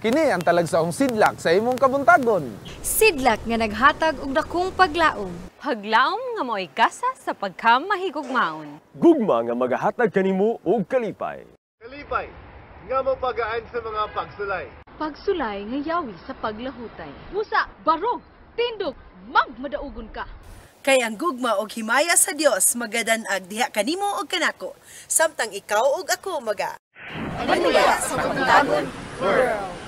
Kini ang talagsaong sidlak sa imong kabuntagon. Sidlak nga naghatag og dakong paglaom. Paglaom nga mao'y gasa sa pagkamahigugmaon. Gugma nga magahatag kanimo og kalipay. Kalipay nga mopagaan sa mga pagsulay. Pagsulay nga yawi sa paglahutay. Busa, barog, tindog, magmadaugon ka. Kay ang gugma og himaya sa Dios magadanag diha kanimo og kanako, samtang ikaw og ako maga Panuya sa Kabuntagon World.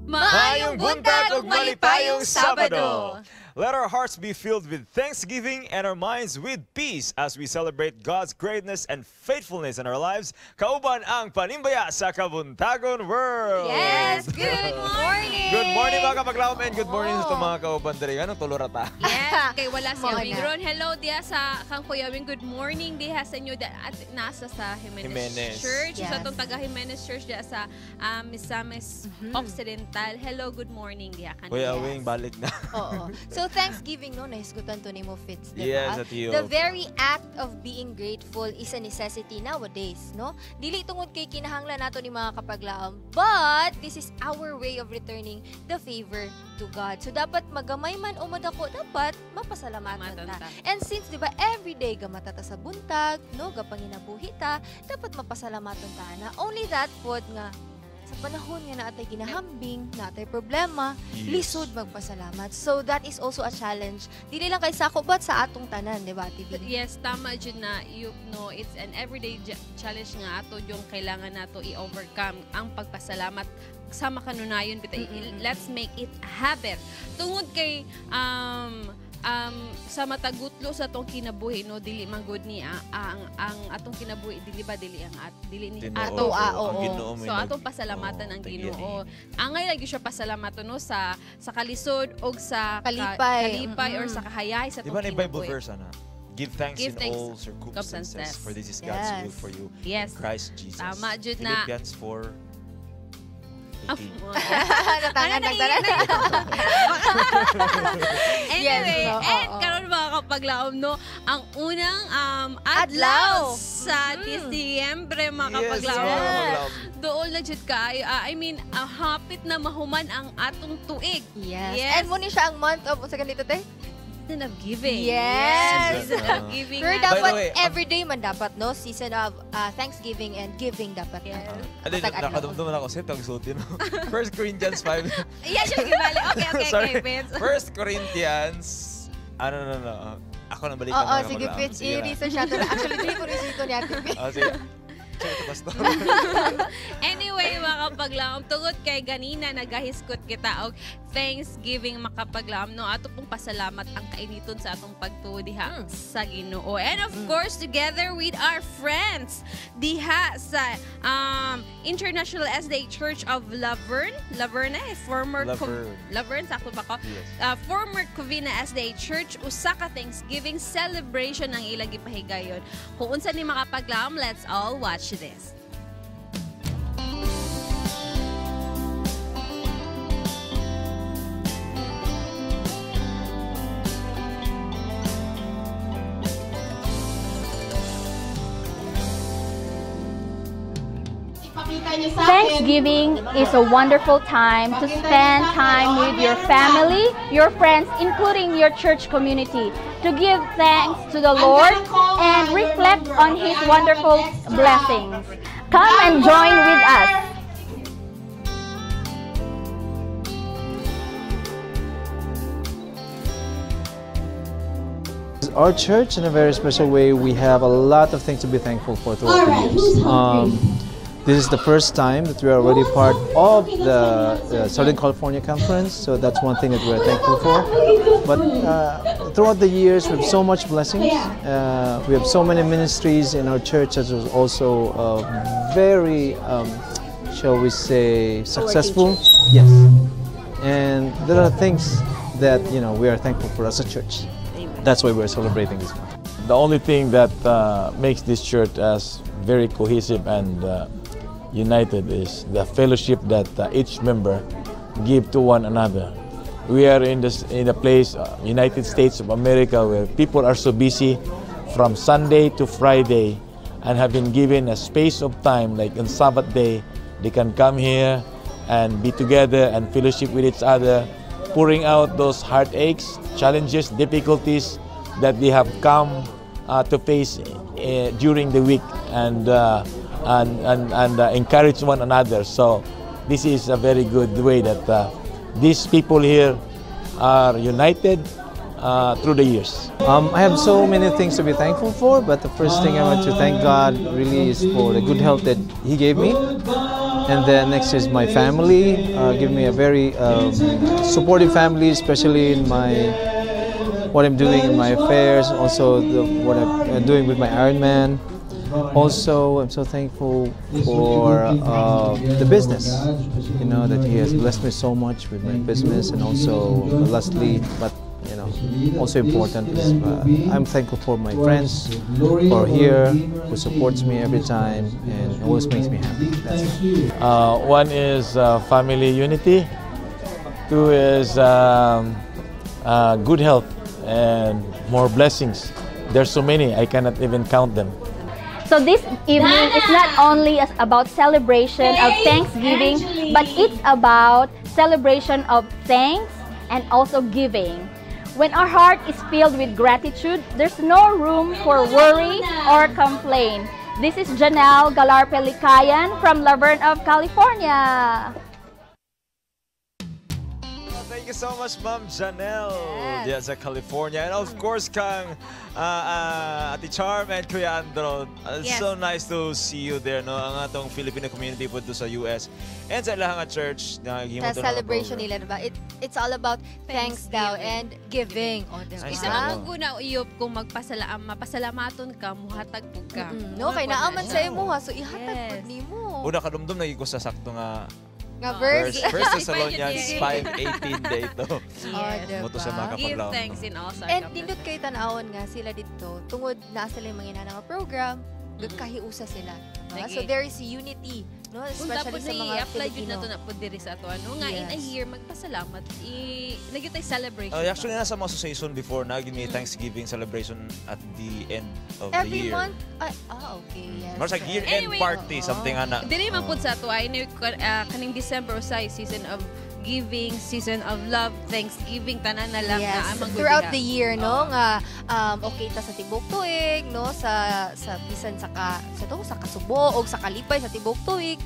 Maayong buntag ug malipayong Sabado. Let our hearts be filled with thanksgiving and our minds with peace as we celebrate God's greatness and faithfulness in our lives. Kauban ang panimbaya sa Kabuntagon World. Yes, good morning! Good morning, mga kapaglaom, and good morning sa itong mga kauban diri. Anong tulora ta? Yes, kay wala si Mga Awing na. Ron. Hello diha sa kang Kuya Wing. Good morning diha sa inyo at nasa sa Jimenez, Jimenez. Church. Yes. Sa atong taga Jimenez Church diha sa Misamis Occidental. Hello, good morning diha kanila. Kuya Wing, balik na. Oo. So Thanksgiving, no, nahisgutan to nimo, Fitz, diba? Yes, at iyo. The very act of being grateful is a necessity nowadays, no? Dili tungod kay kinahanglan nato ni mga kapaglaom, but this is our way of returning the favor to God. So dapat magamay man o madako, dapat mapasalamatan Salamatan ta. ta. And since, di ba, everyday gamata ta sa buntag, no, gapanginabuhi ta, dapat mapasalamatan ta na. Only that pod nga sa panahon nga naatay ginahambing, naatay problema, lisod magpasalamat. So that is also a challenge. Dili lang kay sako but sa atong tanan, di ba, Ate Bing? Yes, tama jud na you know, it's an everyday challenge nga ato yung kailangan nato i-overcome ang pagpasalamat sa makanunayon bitaw. Let's make it a habit. Tungod kay sa matagutlo sa atong kinabuhi, no, dili man gud ni ang atong kinabuhi, dili ba, dili ang at dili ni Ginoo. ato. Ah, oo. Ang Ginoo may So atong pasalamatan Oo, ang tag-iya Ginoo. Angay lagi siya pasalamatan, no, sa kalisod og sa Kalipay. kalipay or sa kahayahay sa Di ba atong na Bible kinabuhi. verse, ana? Give thanks Give in thanks all circumstances, circumstances. for this is God's will for you Yes. in Christ Jesus. Tama, jud na. Philippians 4:18. Natangan Ano, lang tanan. Anyway, Yes, oo, and oo. karon, mga kapaglaom, no, ang unang Adlaw. adlaw sa Disyembre, mga Yes, kapaglaom. mga kapaglaom. Dool na jud kaayo. I mean, hapit na mahuman ang atong tuig. Yes. Yes. And muni siya ang month of unsa ganito, te? Season of giving. Yes. Season of giving. Pero na. By the dapat way, everyday man dapat, no? Season of Thanksgiving and giving dapat. Yes. Ano, Matag adlaw. nakadumduman ako sa itong sulti, no? 1 Corinthians 5. Yeah, siya gibali. Okay, Sorry. okay, Vince. 1 Corinthians, ano, no, no. Ako nang balikan, Oo, mga sige, kapaglaom. Fitz. Sige na. I-research natin. Actually, dili ko research ni Ate Bing. Ah, sige. Sige, ito, Pastor. Anyway, mga kapaglaom, tungod kay ganina nagahiskot kita og Thanksgiving, makapaglaom, no, ato pong pasalamat ang kainiton sa atong pagtuo diha sa Ginoo. And of course, together with our friends diha sa International SDA Church of Laverne, Laverne eh, former Laverne. Laverne, sakto ba ko? Yes. Former Covina SDA Church, usa ka Thanksgiving celebration ang ilang gipahigayon. Kung unsa ni, makapaglaom, let's all watch this. Thanksgiving is a wonderful time to spend time with your family, your friends, including your church community, to give thanks to the Lord and reflect on His wonderful blessings. Come and join with us. Our church, in a very special way, we have a lot of things to be thankful for throughout the years. This is the first time that we are already part of the Southern California Conference, so that's one thing that we're thankful for. But throughout the years, we have so much blessings. We have so many ministries in our church that is also very, shall we say, successful. Yes. And there are things that we are thankful for as a church. That's why we're celebrating this month. The only thing that makes this church as very cohesive and united is the fellowship that each member give to one another. We are in a place, United States of America, where people are so busy from Sunday to Friday and have been given a space of time, like on Sabbath day, they can come here and be together and fellowship with each other, pouring out those heartaches, challenges, difficulties that they have come to face during the week and encourage one another. So this is a very good way that these people here are united through the years. I have so many things to be thankful for, but the first thing I want to thank God really is for the good health that He gave me. And then next is my family, give me a very supportive family, especially in my what I'm doing in my affairs, also what I'm doing with my Ironman. Also, I'm so thankful for the business, that He has blessed me so much with my business, and also, lastly, but also important is I'm thankful for my friends who are here, who supports me every time, and always makes me happy. That's it. One is family unity. Two is good health and more blessings. There's so many, I cannot even count them. So this evening is not only about celebration of Thanksgiving, but it's about celebration of thanks and also giving. When our heart is filled with gratitude, there's no room for worry or complain. This is Janelle Galarpe Licayan from La Verne of California. Thank you so much, Ma'am Janelle. Diyan sa California. And of course, kang Ate Charm and Kuya Andro. So nice to see you there, no? Ang atong Filipino community po sa US. And sa ilahang nga church na Sa gihimo to nga celebration program. nila, diba? It's all about thanks daw and giving. O, diba? Nice. Isa man gud na uyop kung mapasalamaton ka, muhatag pud ka. No, kay Mao naa man na sa siya. imo ha, so ihatag pud nimo. Una, kadumdum na ko sa sakto nga Nga verse. First Thessalonians 5:18 day to. Oh, diba? Mo to sa mga Give kapaglaom. thanks in all And circumstances. nindot kay tan-awon nga sila dito tungod na sila yung mga inana nga program, kahiusa sila. Diba? Lagi. So there is unity, no? Kung Especially tapos sa mga i-apply jud Filipino. na to na pud diri sa ato ano nga in a year magpasalamat i nagyutay celebration. Actually, nasa mga association before na may Thanksgiving celebration at the end of the Every year. month, ay, okay, yes. More like year-end Anyway, party, something ana. Dili man pud sa ato ay kaning December usay season of giving, season of love, Thanksgiving, tanan na lang na amang Throughout the year, no, nga okay ta sa tibok tuig, no, sa bisan sa ka sa to sa kasubo og sa kalipay sa tibok tuig.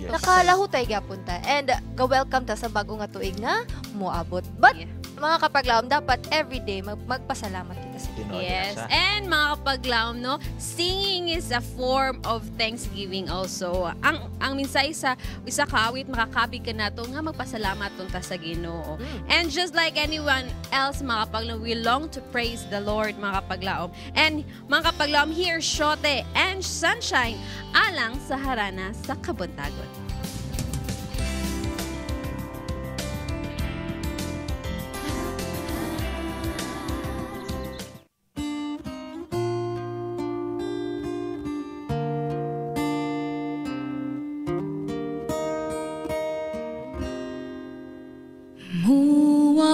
Nakalahutay gyapon ta and ga-welcome ta sa bago nga tuig nga moabot. But mga kapaglaom, dapat everyday magpasalamat kita sa Ginoo. Yes. And mga kapaglaom, no, singing is a form of thanksgiving also. Ang minsay sa isa ka awit makakabig ka nato nga magpasalamat unta sa Ginoo. And just like anyone else, mga kapaglaom, we long to praise the Lord, mga kapaglaom. And mga kapaglaom, here Shote and Sunshine alang sa harana sa Kabuntagon.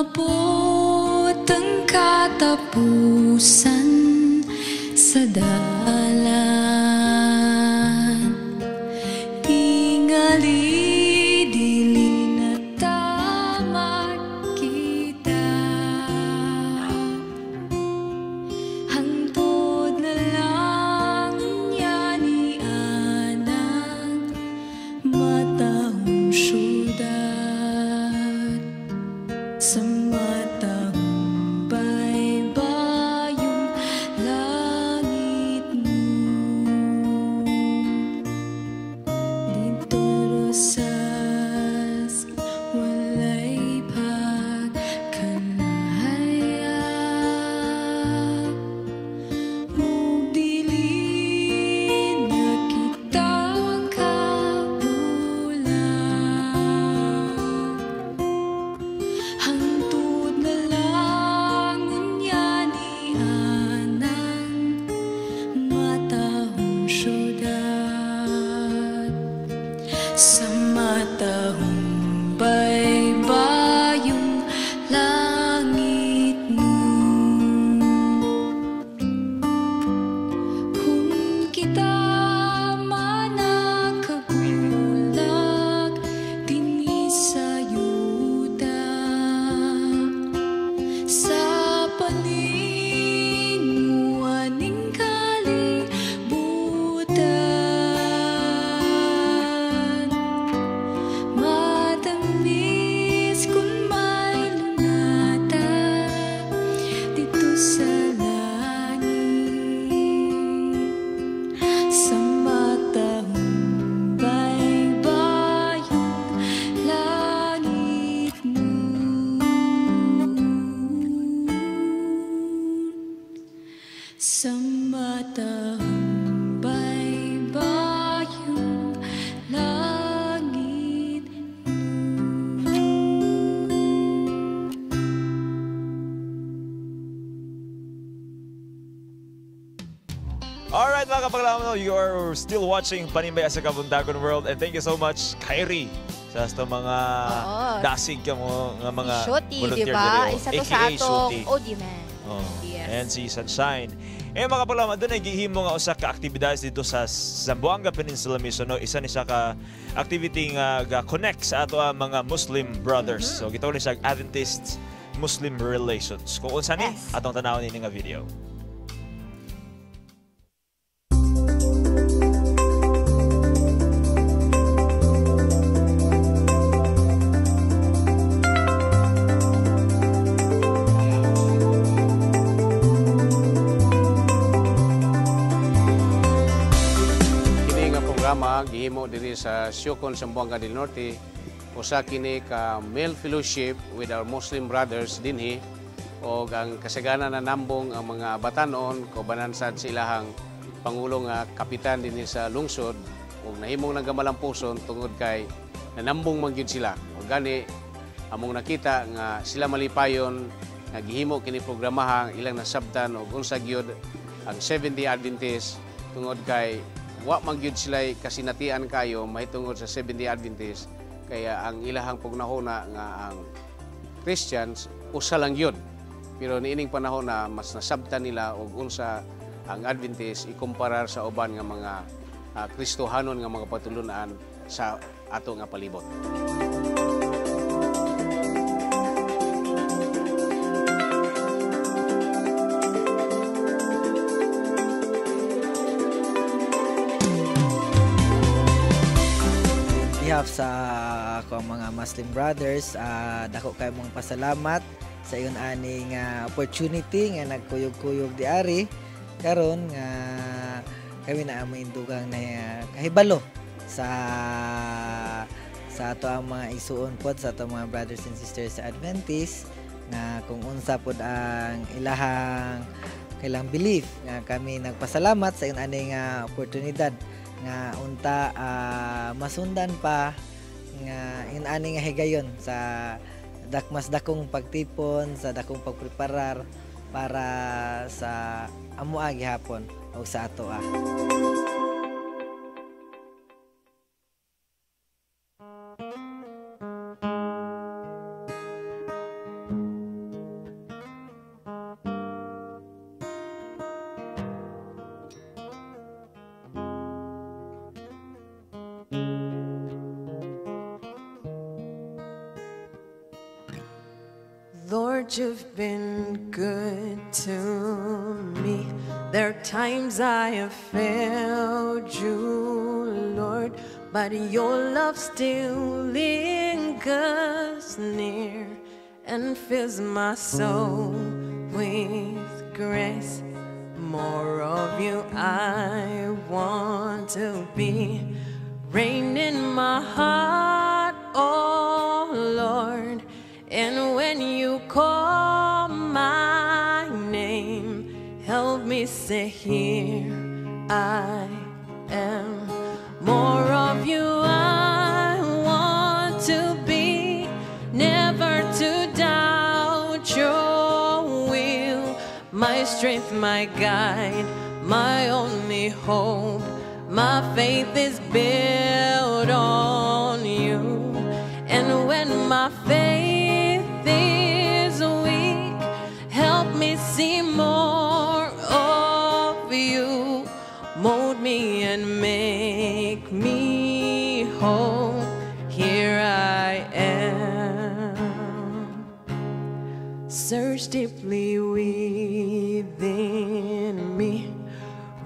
Muabot ang katapusan sa dalan. Tingali dili na tama kita. Hangtod na lang niya ni anang matahong syudad. Sa matahong baybayong langit mo. Sa matahumpay bayong langit. Alright, mga kapaglaom, you are still watching Panimbaya sa Kabuntagon World, and thank you so much, Kyrie, sa itong mga dasig ka mo nga mga Shoti, volunteer di ba? diri, oh. Isa to sa AKA atong Shoti. OD man. Oh. Yes. And si Sunshine. Eh mga kapaglaom, doon ay gihimo nga usa ka aktibidades dito sa Zamboanga Peninsula Mission. No? Isa ni siya ka activity nga ga-connect sa ato ang mga Muslim brothers. So gitawag ni siya Adventist Muslim Relations. Kung unsa ni atong tanawon ini nga video. Kini nga programa gihimo diri sa Siocon, Zamboanga del Norte. Usa kini ka male fellowship with our Muslim brothers dinhi, og ang kasagaran na nambong ang mga batanon kaubanan sad sa ilahang pangulo nga kapitan dinhi sa lungsod, ug nahimong nagamalampuson tungod kay nanambong man gyud sila. Ug gani among nakita nga sila malipayon nga gihimo kini programaha, ilang nasabtan og unsa gyud ang Seventh-day Adventist, tungod kay wa man gyud sila kasinatian kayo mahitungod sa Seventh-day Adventist, kaya ang ilahang pagnahuna nga ang Christians usa lang gyud. Pero niining panahon na mas nasabtan nila og unsa ang Adventist ikumparar sa uban nga mga Kristohanon nga mga patulunan sa ato nga palibot. Behalf sa ako ang mga Muslim brothers, dako kay mong pasalamat sa iyon aning opportunity nga nagkuyog-kuyog di ari karon nga kami na amoy dugang na kahibalo sa ato ang mga isuon pod sa ato mga brothers and sisters sa Adventist nga kung unsa pod ang ilahang kailang belief, nga kami nagpasalamat sa iyon aning oportunidad nga unta masundan pa nga iyon ani nga higayon sa mas dakong pagtipon, sa dakong pagpreparar para sa amoa gihapon o sa atoa. Lord, you've been good to me. There are times I have failed you, Lord, but your love still lingers near and fills my soul with grace. More of you I want to be. Reign in my heart, oh Lord. And when you call my name, help me say, here I am. More of you I want to be, never to doubt your will. My strength, my guide, my only hope, my faith is built on you. And when my faith is weak, help me see more of you. Mold me and make me whole. Here I am. Search deeply within me.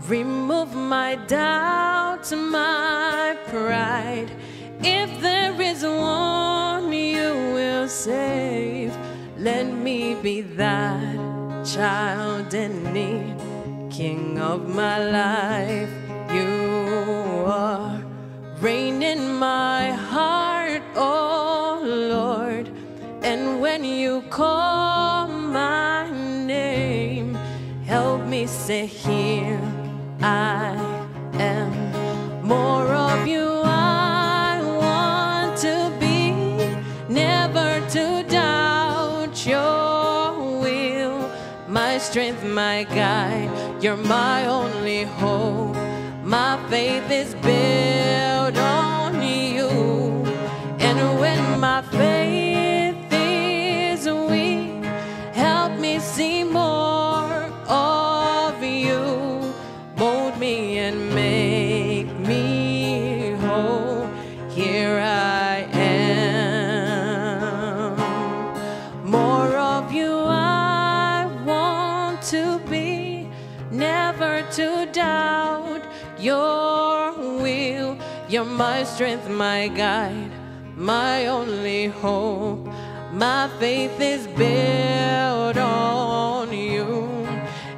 Remove my doubts, my pride. If there is one you will save, let me be that child in need. King of my life, you are. Reign in my heart, oh Lord. And when you call my name, help me Say, "Here I am." More of you I want to be, never to doubt your will. My strength, my guide, you're my only hope. My faith is built on you. And when my faith is weak, help me see more of you. Mold me and make me whole. Here I am. More of you I want to be, never to doubt your will. You're my strength, my guide, my only hope. My faith is built on you.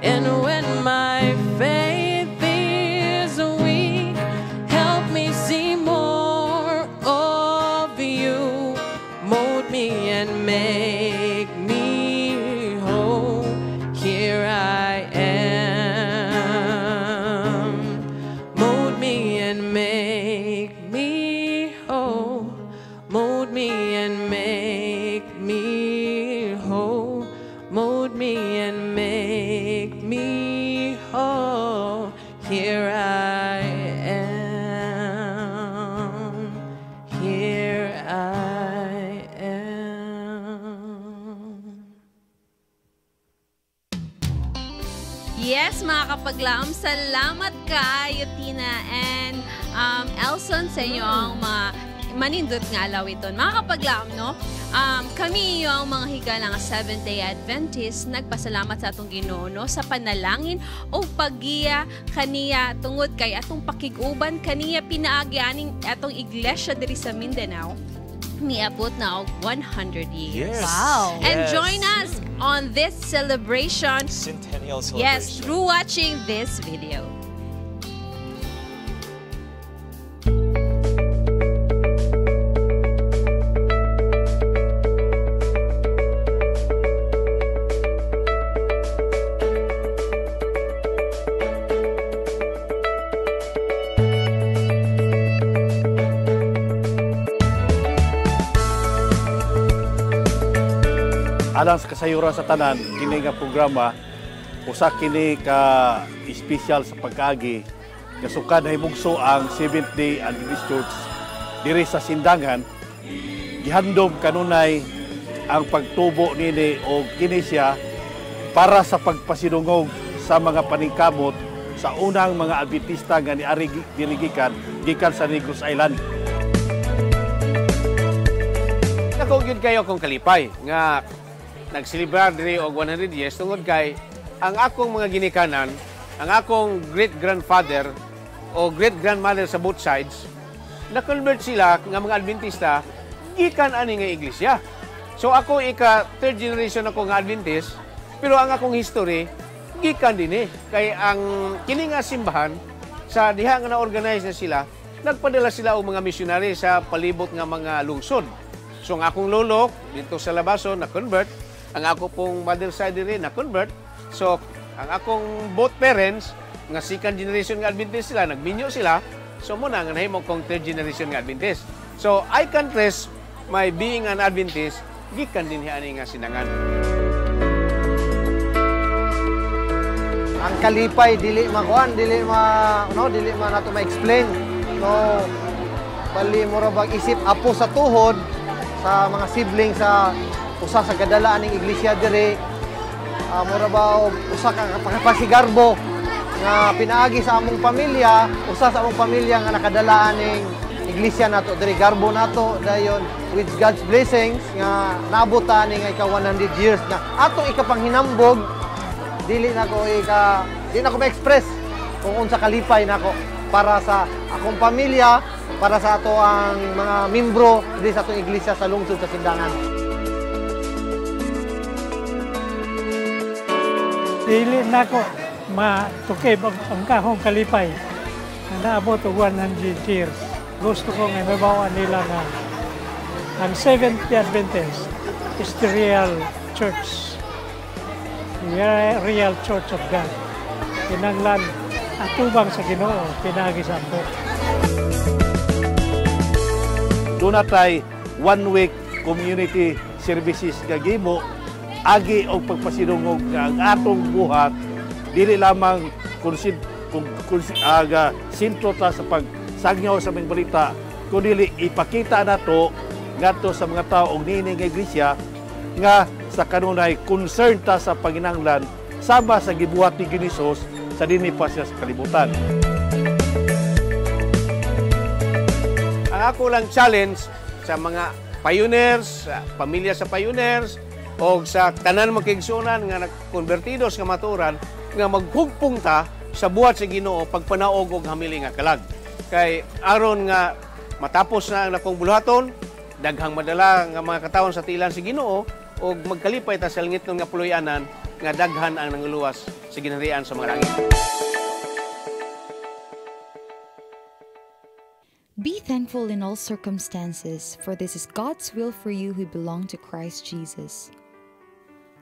And when my faith is weak, help me see more of you. Mold me and make me whole. Here I am. Mold me and make me whole. Mold me and make me whole. Mold me and make me whole. Here I am. Here I am. Yes, mga kapaglaom, salamat kaayo, Tina and Elson, sa inyo ang mga manindot nga alawiton. Mga kapaglaom, no? Kami yung mga higala nga Seventh-day Adventist, nagpasalamat sa atong Ginoo, no, sa panalangin o paggiya kaniya tungod kay atong pakig-uban kaniya pinaagi aning atong iglesia diri sa Mindanao niabot na og 100 years. And join us on this celebration. Centennial celebration. Yes, through watching this video. Alang sa kasayuran sa tanan, kini nga programa usa kini ka espesyal sa pagkaagi nga sukad nahimugso ang Seventh Day Adventist Church diri sa Sindangan. Gihandom kanunay ang pagtubo nini o kini siya para sa pagpasidungog sa mga paningkamot sa unang mga Adventista nga niari diri gikan gikan sa Negros Island. Dako gyud kayo akong kalipay nga nagselebrar diri og 100 years tungod kay ang akong mga ginikanan, ang akong great-grandfather o great-grandmother sa both sides, na-convert sila nga mga Adventista gikan ani nga iglesia. So ako ika third generation ako nga Adventist, pero ang akong history gikan dinhi kay ang kini nga simbahan sa diha nga na-organize na sila, nagpadala sila og mga missionary sa palibot nga mga lungsod. So ang akong lolo dito sa Labason na-convert, ang ako pong mother side diri na-convert. So ang akong both parents nga second generation nga Adventist sila, nagminyo sila. So mo na nga nahimo kong third generation nga Adventist. So I can trace my being an Adventist gikan dinhi ani nga Sindangan. Ang kalipay dili makuan, dili ma no, dili ma nato ma-explain. So bali mura bag isip apo sa tuhod sa mga sibling sa usa sa gadalaan ning iglesia diri, mura ba og usa ka pasigarbo nga pinaagi sa among pamilya, usa sa among pamilya nga nakadalaan ning iglesia nato diri, garbo nato dayon with God's blessings nga naabot ta ani nga ika 100 years na atong ikapanghinambog. Dili na ko ika di na ko ma-express kung unsa kalipay nako para sa akong pamilya, para sa ato ang mga membro diri sa atong iglesia sa lungsod sa Sindangan. Dili nako matukib ang kahong kalipay na naabot og 100 years. Gusto ko nga mabawa nila nga ang Seventh-day Adventist is the real church, the real church of God. Kinanglan atubang sa Ginoo pinaagi sa ampo. Doon natay one week community services nga gimo agi og pagpasidungog nga ang atong buhat dili lamang kung aga sentro ta sa pagsangyaw sa mga balita, kundi ipakita nato ngadto sa mga tao og niini nga iglesia nga sa kanunay concern ta sa panginahanglan sama sa gibuhat ni Hesus sa dinhi pa siya sa kalibutan. Ang ako lang challenge sa mga pioneers, sa pamilya sa pioneers, o sa tanan makigsunan nga nagkonvertidos nga maturan, nga maghugpong ta sa buhat sa Ginoo pagpanaog og hamili nga kalag. Kay aron nga matapos na ang nakong buluhaton, daghang madala nga mga katawhan sa tilan sa Ginoo og magkalipay ta sa langitnon nga puloy-anan nga daghan ang nanguluwas sa ginharian sa mga langit. Be thankful in all circumstances, for this is God's will for you who belong to Christ Jesus.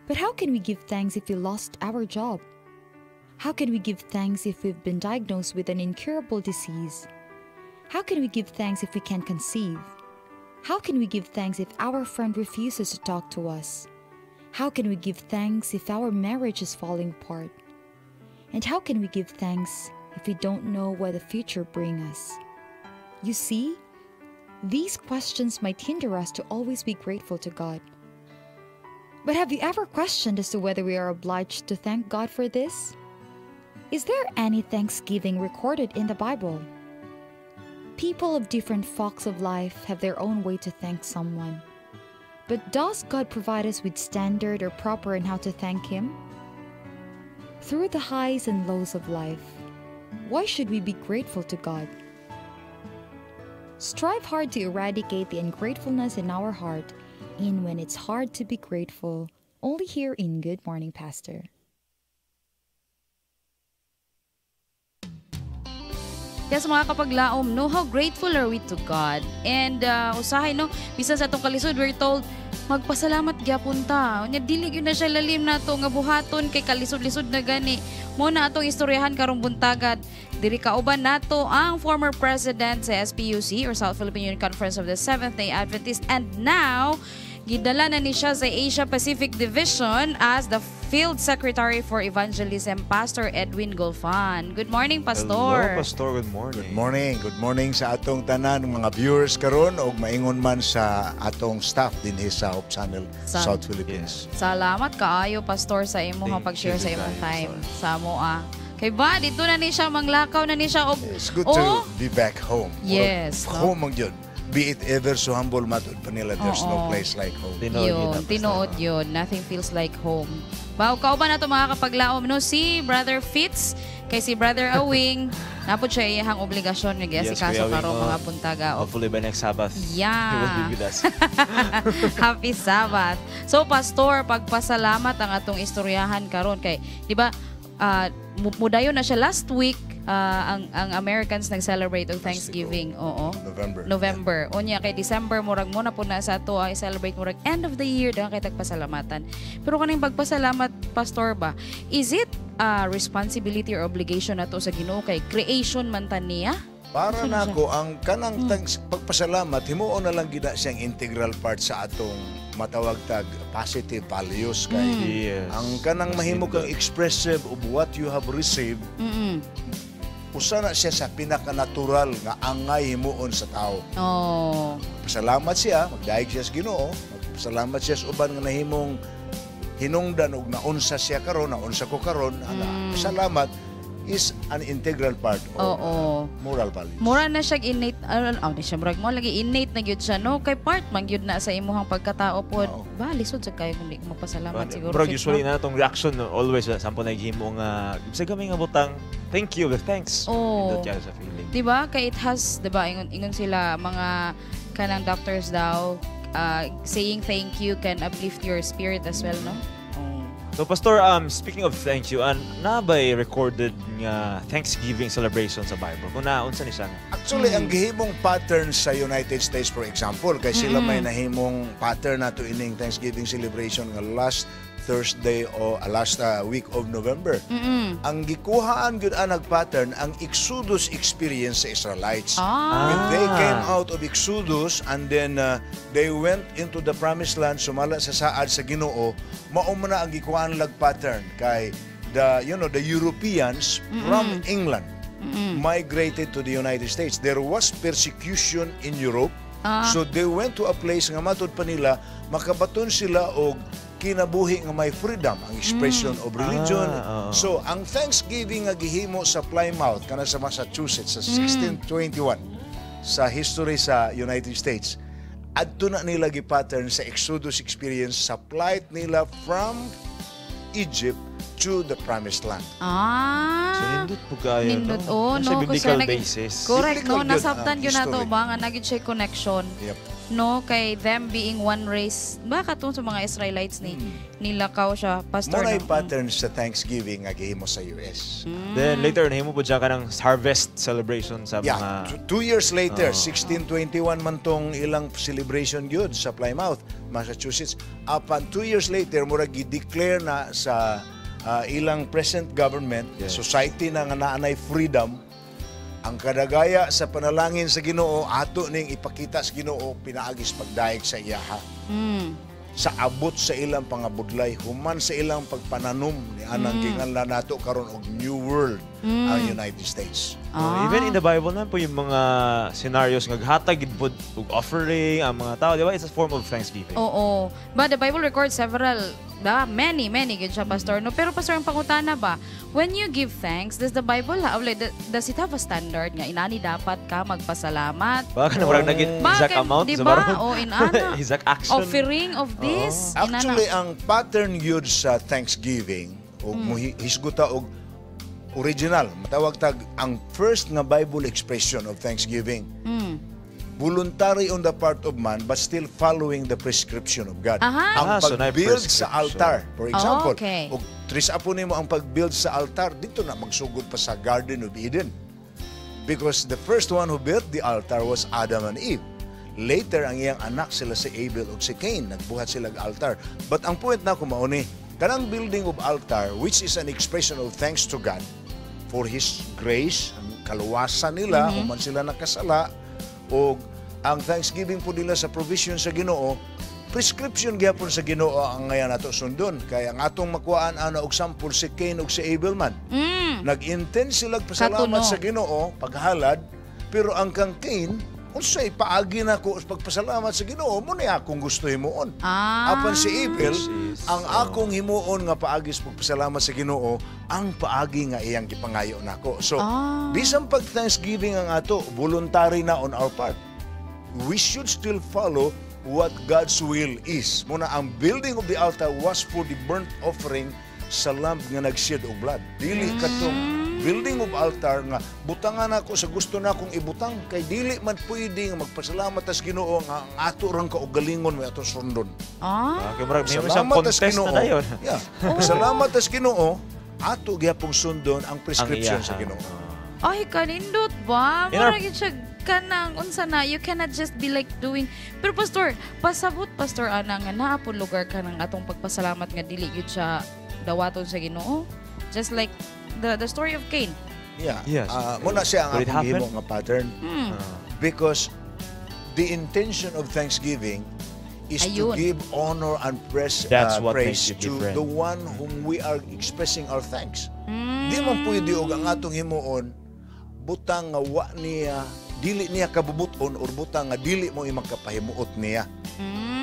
But how can we give thanks if we lost our job? How can we give thanks if we've been diagnosed with an incurable disease? How can we give thanks if we can't conceive? How can we give thanks if our friend refuses to talk to us? How can we give thanks if our marriage is falling apart? And how can we give thanks if we don't know what the future brings us? You see, these questions might hinder us to always be grateful to God. But have you ever questioned as to whether we are obliged to thank God for this? Is there any thanksgiving recorded in the Bible? People of different walks of life have their own way to thank someone. But does God provide us with standard or proper in how to thank Him? Through the highs and lows of life, why should we be grateful to God? Strive hard to eradicate the ungratefulness in our heart, and when it's hard to be grateful, only here in Good Morning Pastor. Yes, mga kapaglaom, no, how grateful are we to God? And usahay, no, bisan sa atong kalisod, we're told, magpasalamat gyapon ta. Unya, dili gyud na siya lalim nato nga buhaton kay kalisod-lisod na gani. Mo na atong istoryahan karong buntagan. Diri kauban nato ang former president sa SPUC or South Philippine Union Conference of the Seventh-day Adventist, and now gidala na ni siya sa Asia Pacific Division as the Field Secretary for Evangelism, Pastor Edwin Gulfan. Good morning, Pastor. Hello, Pastor. Good morning. Good morning. Good morning sa atong tanan mga viewers karon og maingon man sa atong staff dinhi sa Hope Channel South Philippines. Salamat kaayo, Pastor, sa imong pag-share sa imong time sa amoa. Kay ba, dito na ni siya, manglakaw na ni siya. It's good to be back home. Yes. No? Home ang yun. Be it ever so humble, matud pa nila, there's no place like home. Yun, tinuod yun. Nothing feels like home. Baw, kauban na ito mga kapaglaom, no? Si Brother Fitz, kay si Brother Awing, napod siya iyahang obligasyon nga yes, kaso karon mga puntaga. Hopefully by next Sabbath, yeah, he will be with us. Happy Sabbath. So, Pastor, pagpasalamat ang atong istoryahan karon kay, di ba, mudayon na siya last week. Ang Americans nag-celebrate og Thanksgiving. Oo. November. Unya kay December murag mo na po na sa ato ay celebrate murag end of the year dahil kay tagpasalamatan. Pero kaning pagpasalamat, Pastor, ba, is it a responsibility or obligation nato sa Ginoo kay creation man ta niya? Para nako ang kanang pagpasalamat himuon na lang gid siyang integral part sa atong matawag tag positive values kay yes. Ang kanang mahimo kang expressive of what you have received. Usa na siya sa pinakanatural nga angay himuon sa tao. Oh. Pasalamat siya, magdayeg siya sa Ginoo, magpasalamat siya sa uban nga nahimong hinungdan og naunsa siya karon, naunsa ko karon, pasalamat is an integral part of moral values. Mura na siya innate, di siya murag mo lagi innate na gyud siya, no? Kay part man gyud na sa imuhang pagkatao pod. Ba lisod sa kayo kung di magpasalamat siguro. Bro, usually na atong reaction, no, always sampo naghimo nga bisag gamay nga butang, thank you, thanks. Oh. Indot sa feeling. Di ba? Kay it has, di ba, ingon sila mga kanang doctors daw, saying thank you can uplift your spirit as well, no? So Pastor, speaking of thank you, na ba'y recorded nga Thanksgiving celebration sa Bible? Kung naunsa ni siya? Actually, ang gihimong pattern sa United States, for example, kay sila may nahimong pattern nato ining Thanksgiving celebration nga last Thursday o last week of November. Ang gikuhaan gyud anag pattern ang Exodus experience sa Israelites. When they came out of Exodus and then they went into the promised land sumala sa saad sa Ginoo, mao man na ang gikuhaan lag pattern kay the you know the Europeans from England migrated to the United States. There was persecution in Europe. So they went to a place nga matud pa nila makabaton sila og kinabuhi nga may freedom, ang expression of religion. So ang Thanksgiving nga gihimo sa Plymouth kana sa Massachusetts sa 1621 sa history sa United States, adto na nila gi-pattern sa Exodus experience sa flight nila from Egypt to the Promised Land. So nindot po kayo, Nindot, no? oh, Nasa no? biblical Kasi basis. Correct, no? Biblical yun, Nasabtan yun na to history. ba? Nga naging siya connection. No, kay them being one race. Baka tong sa mga Israelites ni nilakaw siya, Pastor. Mo No? Pattern sa Thanksgiving nga gihimo sa US. Then later, nahimo po dyan ka ng harvest celebration sa Yeah, mga 2 years later, Oo. 1621 man tong ilang celebration gyud sa Plymouth, Massachusetts. Apan 2 years later, murag gi-declare na sa ilang present government, society na nga naanay freedom, ang kadagaya sa panalangin sa Ginoo ato ning ipakita sa Ginoo pinaagis pagdayeg sa iyaha sa abot sa ilang pangabudlay human sa ilang pagpananom ni anang ginganlan nato karon og New World ang United States. Oh, even in the Bible na po yung mga scenarios nga hatag gid pod og offering ang mga tao, di ba? It's a form of thanksgiving. Oo. But the Bible records several, da, many, many gid siya, Pastor. No? Pero Pastor, ang pangutana ba, when you give thanks, does the Bible have, like, does it have a standard nga inani dapat ka magpasalamat? Baka na murag naging exact Bakit, amount di sa ba? baron. O inana. Exact action. Offering of this. Inana. Actually, ang pattern yun sa Thanksgiving, og hisguta og original, matawag tag ang first nga Bible expression of Thanksgiving. Voluntary on the part of man but still following the prescription of God. Ang Ah, so naay pag-build sa prescription. altar, for example, og trace apo nimo ang pag-build sa altar dito na magsugod pa sa Garden of Eden. Because the first one who built the altar was Adam and Eve. Later, ang iyang anak sila si Abel ug si Cain, nagbuhat sila og altar. But ang point na mao ni, kanang building of altar, which is an expression of thanks to God for His grace, ang kaluwasan nila, human sila nakasala, o ang thanksgiving po nila sa provision sa Ginoo, prescription gyapon sa Ginoo ang ngayon nato sundon. Kaya ang atong makuhaan ana og sample si Cain ug si Abel man. Nag-intend sila pasalamat Katuno. sa Ginoo paghalad, pero ang kang Cain, unsay paagi na ko sa pagpasalamat sa Ginoo, mo ni akong gusto himuon. Apan si Abel, ang akong himuon nga paagi sa pagpasalamat sa Ginoo, ang paagi nga iyang gipangayo nako. So, bisan pag Thanksgiving ang ato, voluntary na on our part. We should still follow what God's will is. Muna ang building of the altar was for the burnt offering sa lamb nga nag-shed og blood. Dili katong building of altar nga butangan ako sa gusto na akong ibutang kay dili man pwede nga magpasalamat tas Ginoo nga ang ato rang kaugalingon may atong sundon. Ah, kay murag may isang Salamat tas contest na Ginoo. dayon. Yeah. Salamat tas Ginoo, ato gyapong sundon ang prescription Ang sa iyaha. Ginoo. Ay, kanindot ba? Murag yun siya kanang unsa na, you cannot just be like doing. Pero Pastor, pasabot Pastor ana nga naa po lugar ka ng atong pagpasalamat nga dili gyud siya dawaton sa Ginoo. Just like the story of Cain. Yeah. Yes. Muna siya ang Could it akong happen? gihimo nga pattern. Because the intention of thanksgiving is to Ayun. give honor and That's what praise makes it to different. the one whom we are expressing our thanks. Di man pwede og ang atong himuon butang nga wa niya dili niya kabubuton or butang nga dili mo imakapahimuot niya.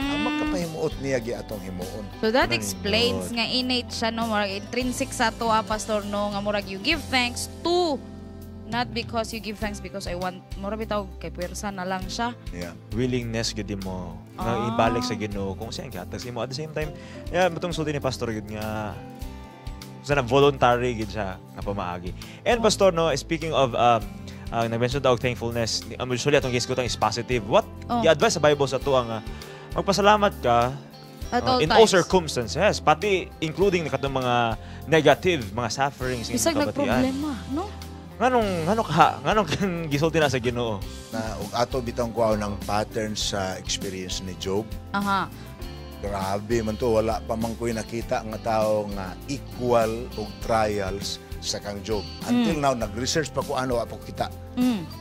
Ang makapahimuot niya gi atong himuon. So that explains nga innate siya no, murag intrinsic sa ato ah, Pastor, no, nga murag you give thanks to, not because you give thanks because I want, murag bitaw kay puwersa na lang siya. Willingness gid mo nga ibalik sa Ginoo kung siyang gihatag sa imo. At the same time, yeah, matong sulti ni Pastor gid nga sana voluntary gid siya nga pamaagi. And Pastor, no, speaking of nag-mention ta og thankfulness, usually atong gisgutan is positive. What gi-advise sa Bible sa ato ang magpasalamat ka At all in all times. circumstances, pati including na katong mga negative, mga sufferings nga Bisag imong kabatian. nagproblema, no? Nganong ka nganong kang gisulti na sa Ginoo? Na og ato bitong kuhaon ang pattern sa experience ni Job. Grabe man to, wala pa man ko'y nakita nga tao nga equal og trials sa kang Job. Until now, nag-research pa ko ano, apo kita.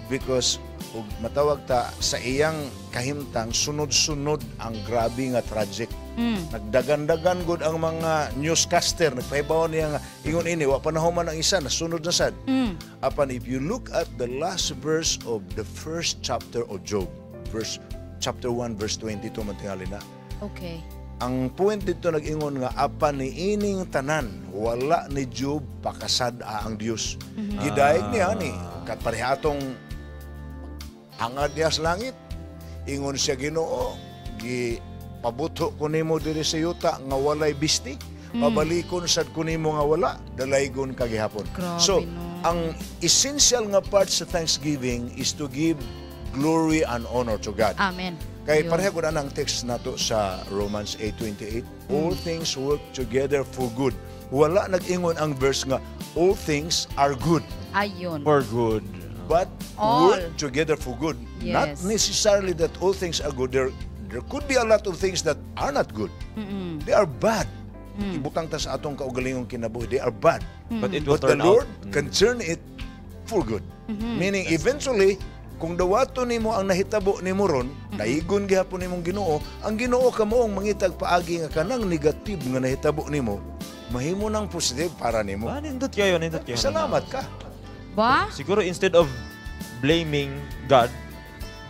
Because ug matawag ta sa iyang kahimtang, sunod-sunod ang grabe nga tragic. Nagdagan-dagan gud ang mga newscaster nagpahibaw niya nga ingon ini wa pa nahuman ang isa, nasunod na sad. Apan if you look at the last verse of the first chapter of Job, verse chapter 1 verse 22 man tingali na. Ang point dito, nag-ingon nga apan niining tanan wala ni Job pakasad-a ang Dios. Gidayeg niya ni kapareha atong hangad niya sa langit. Ingon siya, "Ginoo, gi pabuto ko nimo diri sa yuta nga walay bisti. Pabalikon sad ko nimo nga wala, dalaygon ka gihapon." Grabe, So, no? ang essential nga part sa Thanksgiving is to give glory and honor to God. Amen. Kay Yun. pareha gud ang text nato sa Romans 8:28, all things work together for good. Wala nag-ingon ang verse nga all things are good. Ayun. For good. But All. work together for good. Not necessarily that all things are good. There could be a lot of things that are not good. They are bad. Ibutang ta sa atong kaugalingong kinabuhi, they are bad. But it will But the turn out. Lord can turn it for good. Meaning eventually, kung dawaton nimo ang nahitabo nimo ron, daigon gihapon nimong Ginoo, ang Ginoo kamo ang mangitag paagi nga kanang negative nga nahitabo nimo, mahimo nang positive para nimo. Ah, nindot kayo, nindot kayo. Salamat ka. Ba? Siguro instead of blaming God,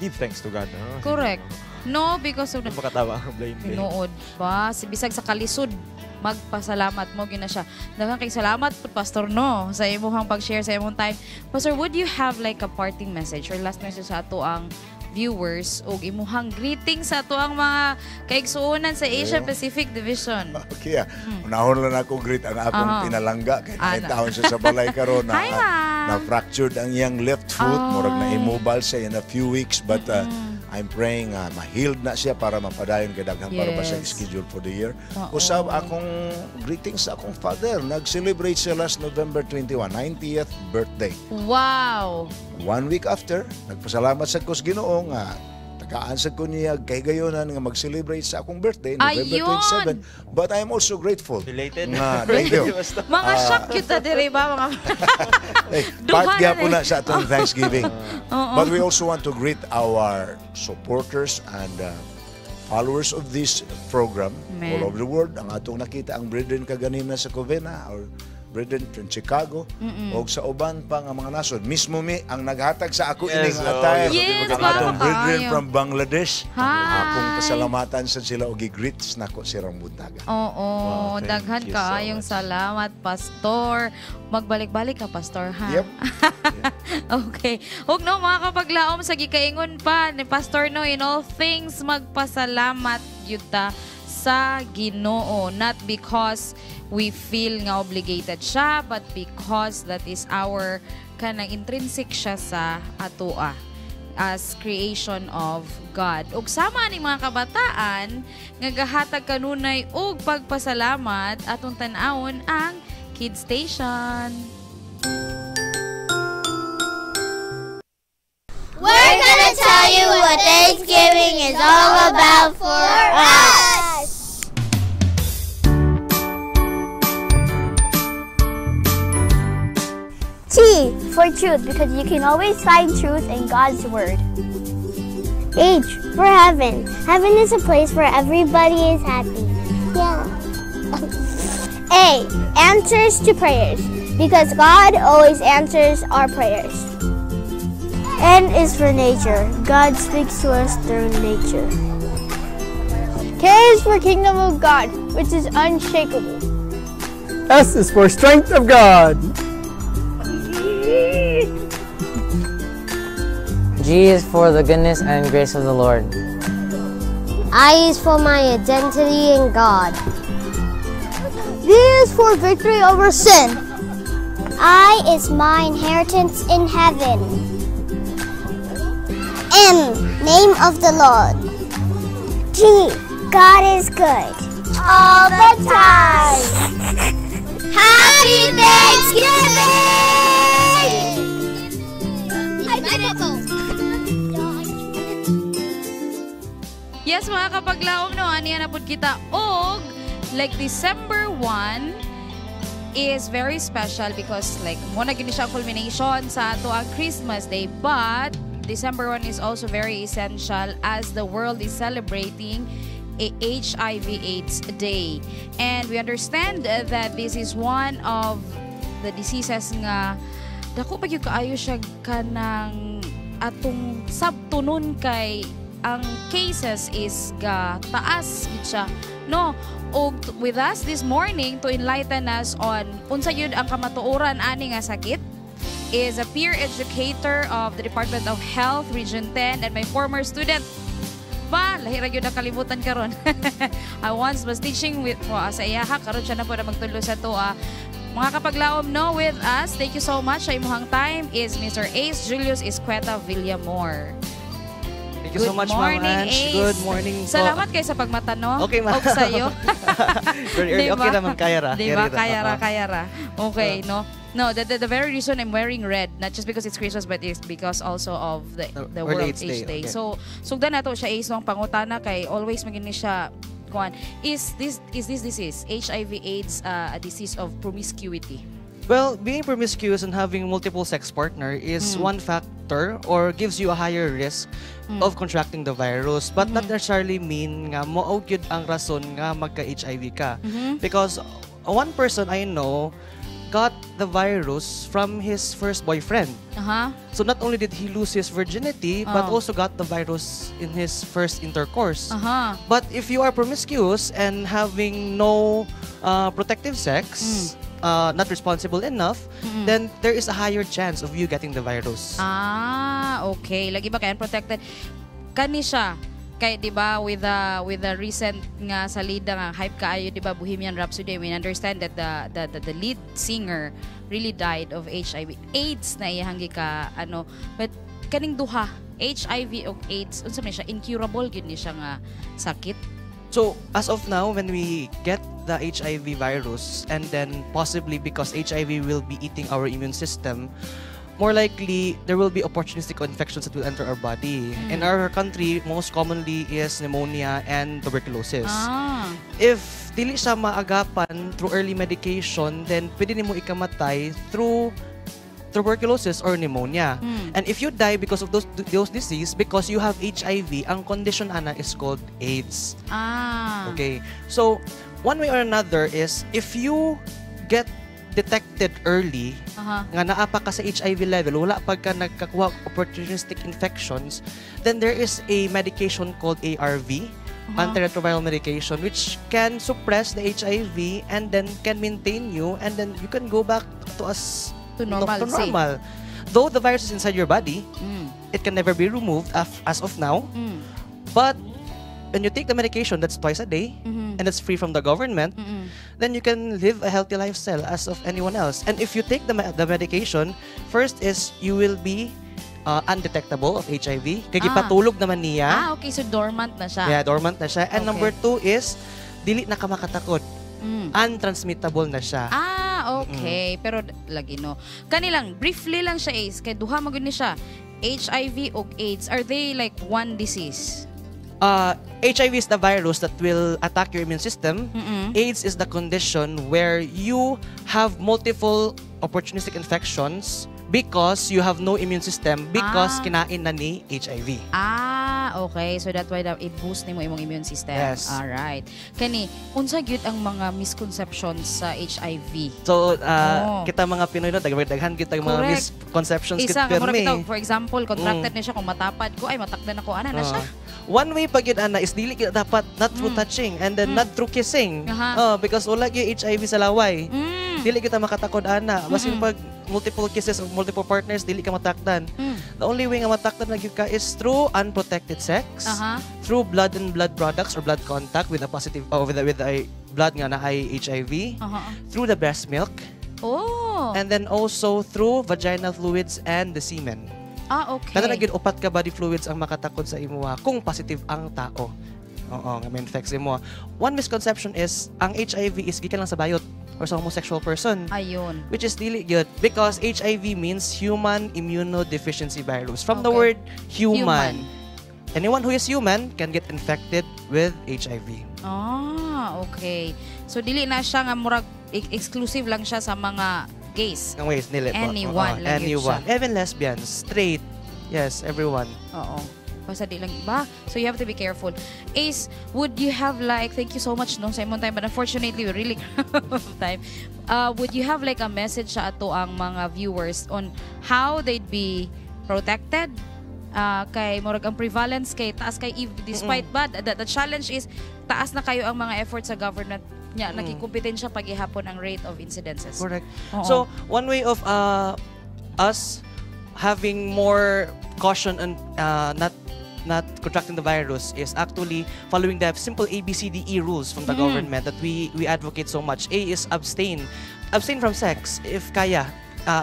give thanks to God. Ah, Correct. No, because of Hindi makatawa ang blame blame. Tinuod ba? Si bisag sa kalisod, magpasalamat mo gina siya. Daghang kay salamat pud, Pastor, no, sa imong pag-share sa imong time. Pastor, would you have like a parting message or last message sa ato ang viewers ug imuhang greeting sa ato ang mga kaigsuonan sa Asia Pacific Division? Okay, ah. Unahon lang ako greet ang akong pinalangga kay Ana. taon siya sa balay karon na, Hi, ma'am. Na fractured ang iyang left foot, murag na immobile siya in a few weeks, but I'm praying ma-healed na siya para mapadayon kay daghan para ba siya schedule for the year. Usab akong greetings sa akong father, nag-celebrate siya last November 21, 90th birthday. One week after, nagpasalamat sa ko sa Ginoo nga tagaan sa ko niya kahigayonan nga mag-celebrate sa akong birthday, November Ayun! 27. But I'm also grateful. Belated. Nga, thank you. Mga shock cute ta diri ba mga Eh, Duha part na gyapon eh. na sa atong Thanksgiving. But we also want to greet our supporters and followers of this program Amen. all over the world. Ang atong nakita ang brethren kaganina sa Covina, our brethren from Chicago, og sa uban pa nga mga nasod. Mismo mi ang naghatag sa ako ining attire. Yes, ang atong guwapo brethren kaayo. from Bangladesh. Hi. Akong pasalamatan sa sila og gi-greets nako sirang buntaga. Oo, Wow, thank daghan you so kaayong much. salamat, Pastor. Magbalik-balik ka, Pastor, ha? Yep. Okay. Ug no, mga kapaglaom, sa gikaingon pa ni Pastor, no, in all things magpasalamat gyud ta sa Ginoo, not because we feel nga obligated siya, but because that is our kanang intrinsic siya sa atoa as creation of God. Ug sama ni mga kabataan nga gahatag kanunay og pagpasalamat, atong tan-awon ang Kids Station. We're gonna tell you what Thanksgiving is all about for us. T for truth, because you can always find truth in God's Word. H for heaven. Heaven is a place where everybody is happy. Yeah. A, answers to prayers, because God always answers our prayers. N is for nature. God speaks to us through nature. K is for kingdom of God, which is unshakable. S is for strength of God. G is for the goodness and grace of the Lord. I is for my identity in God. V is for victory over sin. I is my inheritance in heaven. M, name of the Lord. G, God is good. All the time. Happy Thanksgiving! I did it. Yes, Yes, mga kapaglaom, no, aniya na pud kita og like December 1 is very special because like mao na gyud ni siya ang culmination sa ato ang Christmas Day, but December 1 is also very essential as the world is celebrating a HIV AIDS Day. And we understand that this is one of the diseases nga dako pa gyud kaayo siya kanang atong sabtunon kay ang cases is ga taas gid siya, no? Og with us this morning to enlighten us on unsa gyud ang kamatuoran ani nga sakit is a peer educator of the Department of Health Region 10 and my former student pa. Lahi ra gyud ang kalibutan karon. I once was teaching with po sa iyaha, karon siya na po na magtudlo sa to. Mga kapaglaom, no, with us, thank you so much sa imuhang time, is Mr. Ace Julius Escueta Villamor. Thank you so Good much, Ma'am morning, Ange. Ace. Good morning po. Salamat kay sa pagmata, no? Okay, ma'am. Og sayo. Very early. Diba? Okay naman, kaya ra. Diba? Kaya ra. Kaya ra, Oo. Kaya ra. Okay, no? No, the very reason I'm wearing red, not just because it's Christmas, but it's because also of the World World AIDS AIDS Day, Day. Okay. So, sugdan nato siya, Ace, no, ang pangutana kay always maging ni siya kuan. Is this disease, HIV AIDS, a disease of promiscuity? Well, being promiscuous and having multiple sex partner is one factor or gives you a higher risk of contracting the virus, but not necessarily mean nga mao gyud ang rason nga magka-HIV ka. Because one person I know got the virus from his first boyfriend. So not only did he lose his virginity, but also got the virus in his first intercourse. But if you are promiscuous and having no protective sex, not responsible enough, then there is a higher chance of you getting the virus. Ah, okay. Lagi ba kay unprotected? Kani siya kay, di ba, with the recent nga salida nga hype kaayo, di ba, Bohemian Rhapsody, we understand that the lead singer really died of HIV AIDS na iyang gika ano, but kaning duha, HIV og AIDS, unsa man siya, incurable gyud ni siya nga sakit? So, as of now, when we get the HIV virus, and then possibly because HIV will be eating our immune system, more likely there will be opportunistic infections that will enter our body. In our country, most commonly is pneumonia and tuberculosis. If dili siya maagapan through early medication, then pwede nimo ikamatay through tuberculosis or pneumonia. And if you die because of those disease, because you have HIV, ang condition ana is called AIDS. Okay. So, one way or another is if you get detected early, nga naa pa ka sa HIV level, wala pa ka nagkakuha og opportunistic infections, then there is a medication called ARV, antiretroviral medication, which can suppress the HIV and then can maintain you and then you can go back to us To normalcy. To normal. Though the virus is inside your body, it can never be removed as of now. But when you take the medication, that's twice a day, and that's free from the government, then you can live a healthy lifestyle as of anyone else. And if you take the medication, first is you will be undetectable of HIV. Kay gipatulog naman niya. Ah, okay. So dormant na siya. Yeah, dormant na siya. And number two is, dili na ka makatakod. Untransmittable na siya. Ah, okay. Pero lagi, no. Kani lang, briefly lang siya, Ace. Kay duha man gud ni siya. HIV og AIDS, are they like one disease? HIV is the virus that will attack your immune system. AIDS is the condition where you have multiple opportunistic infections because you have no immune system because kinain na ni HIV. Ah, okay. So that why that i-boost nimo imong immune system. Yes. All right. Kani, unsa gyud ang mga misconceptions sa HIV? So, kita mga Pinoy, no, daghan gyud tag mga misconceptions Isa gid nga mura pirmi. bitaw, for example, contracted ni siya, kung matapad ko ay matakdan ako ana na siya. One way pa gyud ana is dili gyud dapat, not through touching and then not through kissing. Oh, because wala gyud HIV sa laway. Dili kita makatakod ana. Basin pag multiple kisses of multiple partners, dili ka matakdan. The only way nga matakdan na gyud ka is through unprotected sex, through blood and blood products or blood contact with a positive or with a blood nga naay HIV, through the breast milk, and then also through vaginal fluids and the semen. Kana na gyud upat ka body fluids ang makatakod sa imuha kung positive ang tao. Oo, nga may infect sa imuha. One misconception is ang HIV is gikan lang sa bayot or sa homosexual person. Ayun. Which is dili gyud because HIV means human immunodeficiency virus. From the word human. Human. Anyone who is human can get infected with HIV. Ah, okay. So dili na siya nga murag exclusive lang siya sa mga gays. Ang ways nila po. Anyone Oo, lang yun anyone. siya. Even lesbians, straight. Yes, everyone. Oo. Basta di lang ba? So you have to be careful. Ace, would you have like, thank you so much no sa imong time, but unfortunately we really out of time. Would you have like a message sa ato ang mga viewers on how they'd be protected? Kay murag ang prevalence kay taas kay if despite ba the challenge is taas na kayo ang mga efforts sa government nya, nagikompetensya pag-ihapon ang rate of incidences. Correct. Oo. So, one way of us having more caution and not contracting the virus is actually following the simple A, B, C, D, E rules from the government that we advocate so much. A is abstain. Abstain from sex. If kaya,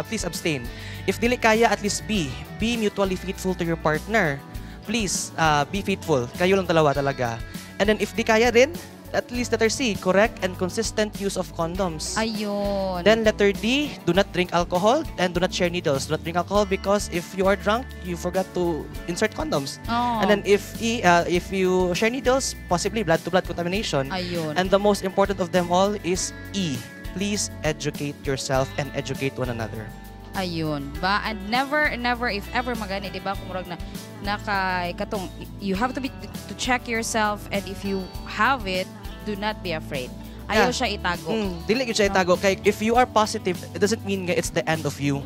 please abstain. If dili kaya, at least B. Be mutually faithful to your partner. Please, be faithful. Kayo lang dalawa talaga. And then if di kaya rin, at least letter C, correct and consistent use of condoms. Ayun. Then letter D, do not drink alcohol and do not share needles. Do not drink alcohol because if you are drunk, you forgot to insert condoms. Oh. And then if E, if you share needles, possibly blood-to-blood contamination. Ayun. And the most important of them all is E. Please educate yourself and educate one another. Ayun ba? And never, never, if ever magani, di ba? Kung murag na, naka, katong, you have to be, to check yourself, and if you have it, do not be afraid. Ayaw siya itago. Dili gyud siya itago. Kay if you are positive, it doesn't mean nga it's the end of you.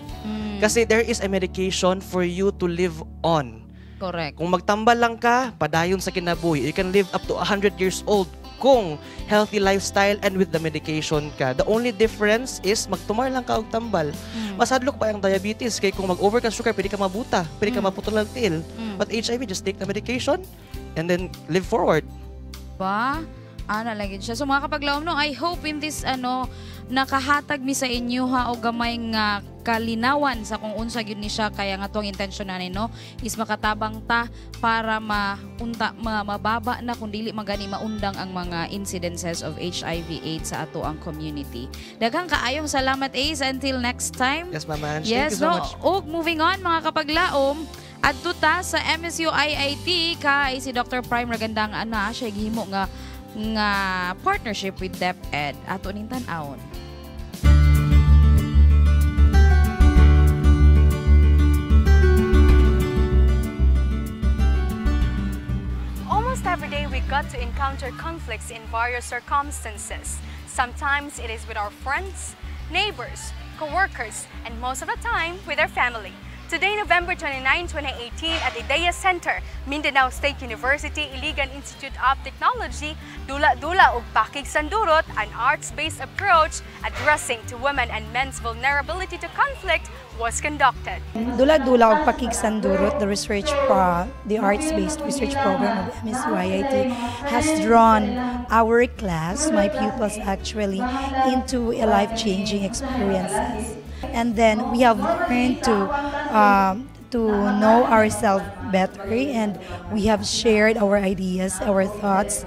Kasi there is a medication for you to live on. Correct. Kung magtambal lang ka, padayon sa kinabuhi. You can live up to 100 years old kung healthy lifestyle and with the medication ka. The only difference is magtumar lang ka og tambal. Masadlok pa ang diabetes kay kung mag-over ka sugar, pwede ka mabuta, pwede ka maputol ang tiil. But HIV, just take the medication and then live forward. Ba? Ana lang yun siya. So mga kapaglaom no, I hope in this ano nakahatag mi sa inyo ha og gamay nga kalinawan sa kung unsa gyud ni siya, kaya nga tuang intention na no is makatabang ta para maunta mababa na kung dili magani maundang ang mga incidences of HIV AIDS sa ato ang community. Daghang kaayong salamat, Ace, until next time. Yes, Ma'am Ange. Yes, thank you so no. much. Og moving on mga kapaglaom, adto ta sa MSU IIT kay si Dr. Prime Ragandang ana siya gihimo nga partnership with DepEd. Ato ning tan-awon. Almost every day we got to encounter conflicts in various circumstances. Sometimes it is with our friends, neighbors, co-workers, and most of the time with our family. Today, November 29, 2018, at IDEA Center, Mindanao State University, Iligan Institute of Technology, Dula-Dula ug Pakig Sandurot, an arts-based approach addressing to women and men's vulnerability to conflict was conducted. Dula-Dula ug Pakig Sandurot, the arts-based research program of MSU-IIT, has drawn our class, my pupils actually, into a life-changing experiences. And then we have learned to know ourselves better, and we have shared our ideas, our thoughts.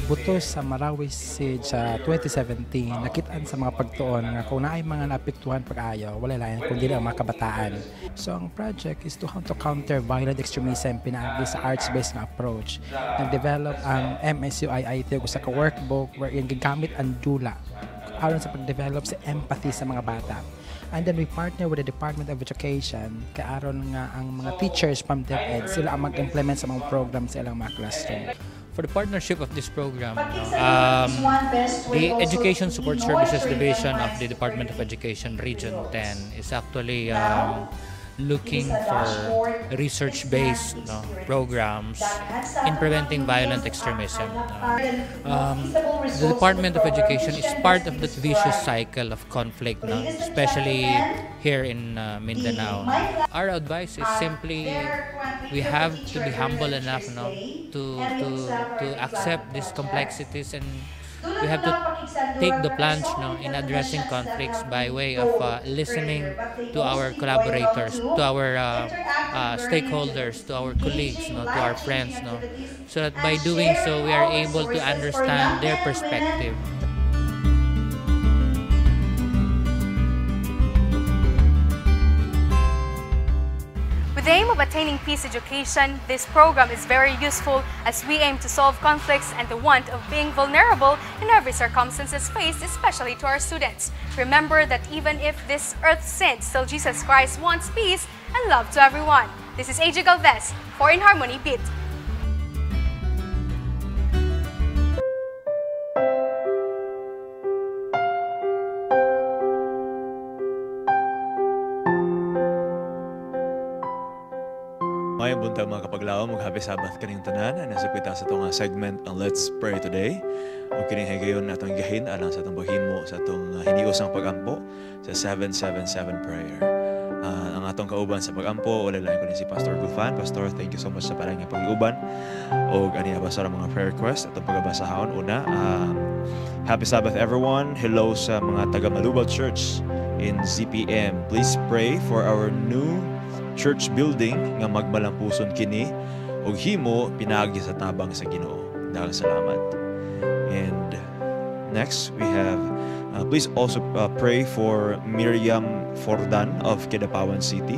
Pagbuto sa Marawi Siege sa 2017, nakitaan sa mga pagtuon nga kung naay mga naapektuhan pag-ayo, wala lain kundi ang mga kabataan. So ang project is to how to counter violent extremism pinaagi sa arts-based nga approach. Nag-develop ang MSU IIT og usa ka workbook wherein gigamit ang dula aron sa pag-develop sa empathy sa mga bata. And then we partner with the Department of Education kay aron nga ang mga teachers from DepEd sila ang mag-implement sa mga program sa ilang mga classroom. For the partnership of this program, the Education Support Services Division of the Department of Education Region 10 is actually looking for research-based, no, programs in preventing violent extremism. The Department of Education is part of that vicious cycle of conflict, no, especially here in Mindanao. Our advice is simply we have to be humble enough, no, to accept these complexities, and we have to take the plunge, no, in addressing conflicts by way of listening to our collaborators, to our stakeholders, to our colleagues, no, to our friends, no, so that by doing so we are able to understand their perspective. With the aim of attaining peace education, this program is very useful as we aim to solve conflicts and the want of being vulnerable in every circumstances faced, especially to our students. Remember that even if this earth sins, still Jesus Christ wants peace and love to everyone. This is AJ Galvez for In Harmony Beat. Maayong buntag, mga kapaglaom, ug happy Sabbath kaninyong tanan. Nasa kita sa atong segment ang Let's Pray Today. Ug kini higayon atong gahin alang sa atong paghimo sa atong hiniusang pagampo sa 777 prayer. Ang atong kauban sa pagampo wala lain kundi si Pastor Gulfan. Pastor, thank you so much sa parang nga pag-uban. Og ani basa ang mga prayer request atong pagabasahon. Una, happy Sabbath everyone. Hello sa mga taga Malubal Church in ZPM. Please pray for our new church building nga magmalampuson kini ug himo pinaagi sa tabang sa Ginoo. Daghang salamat. And next we have please also pray for Miriam Fordan of Kidapawan City.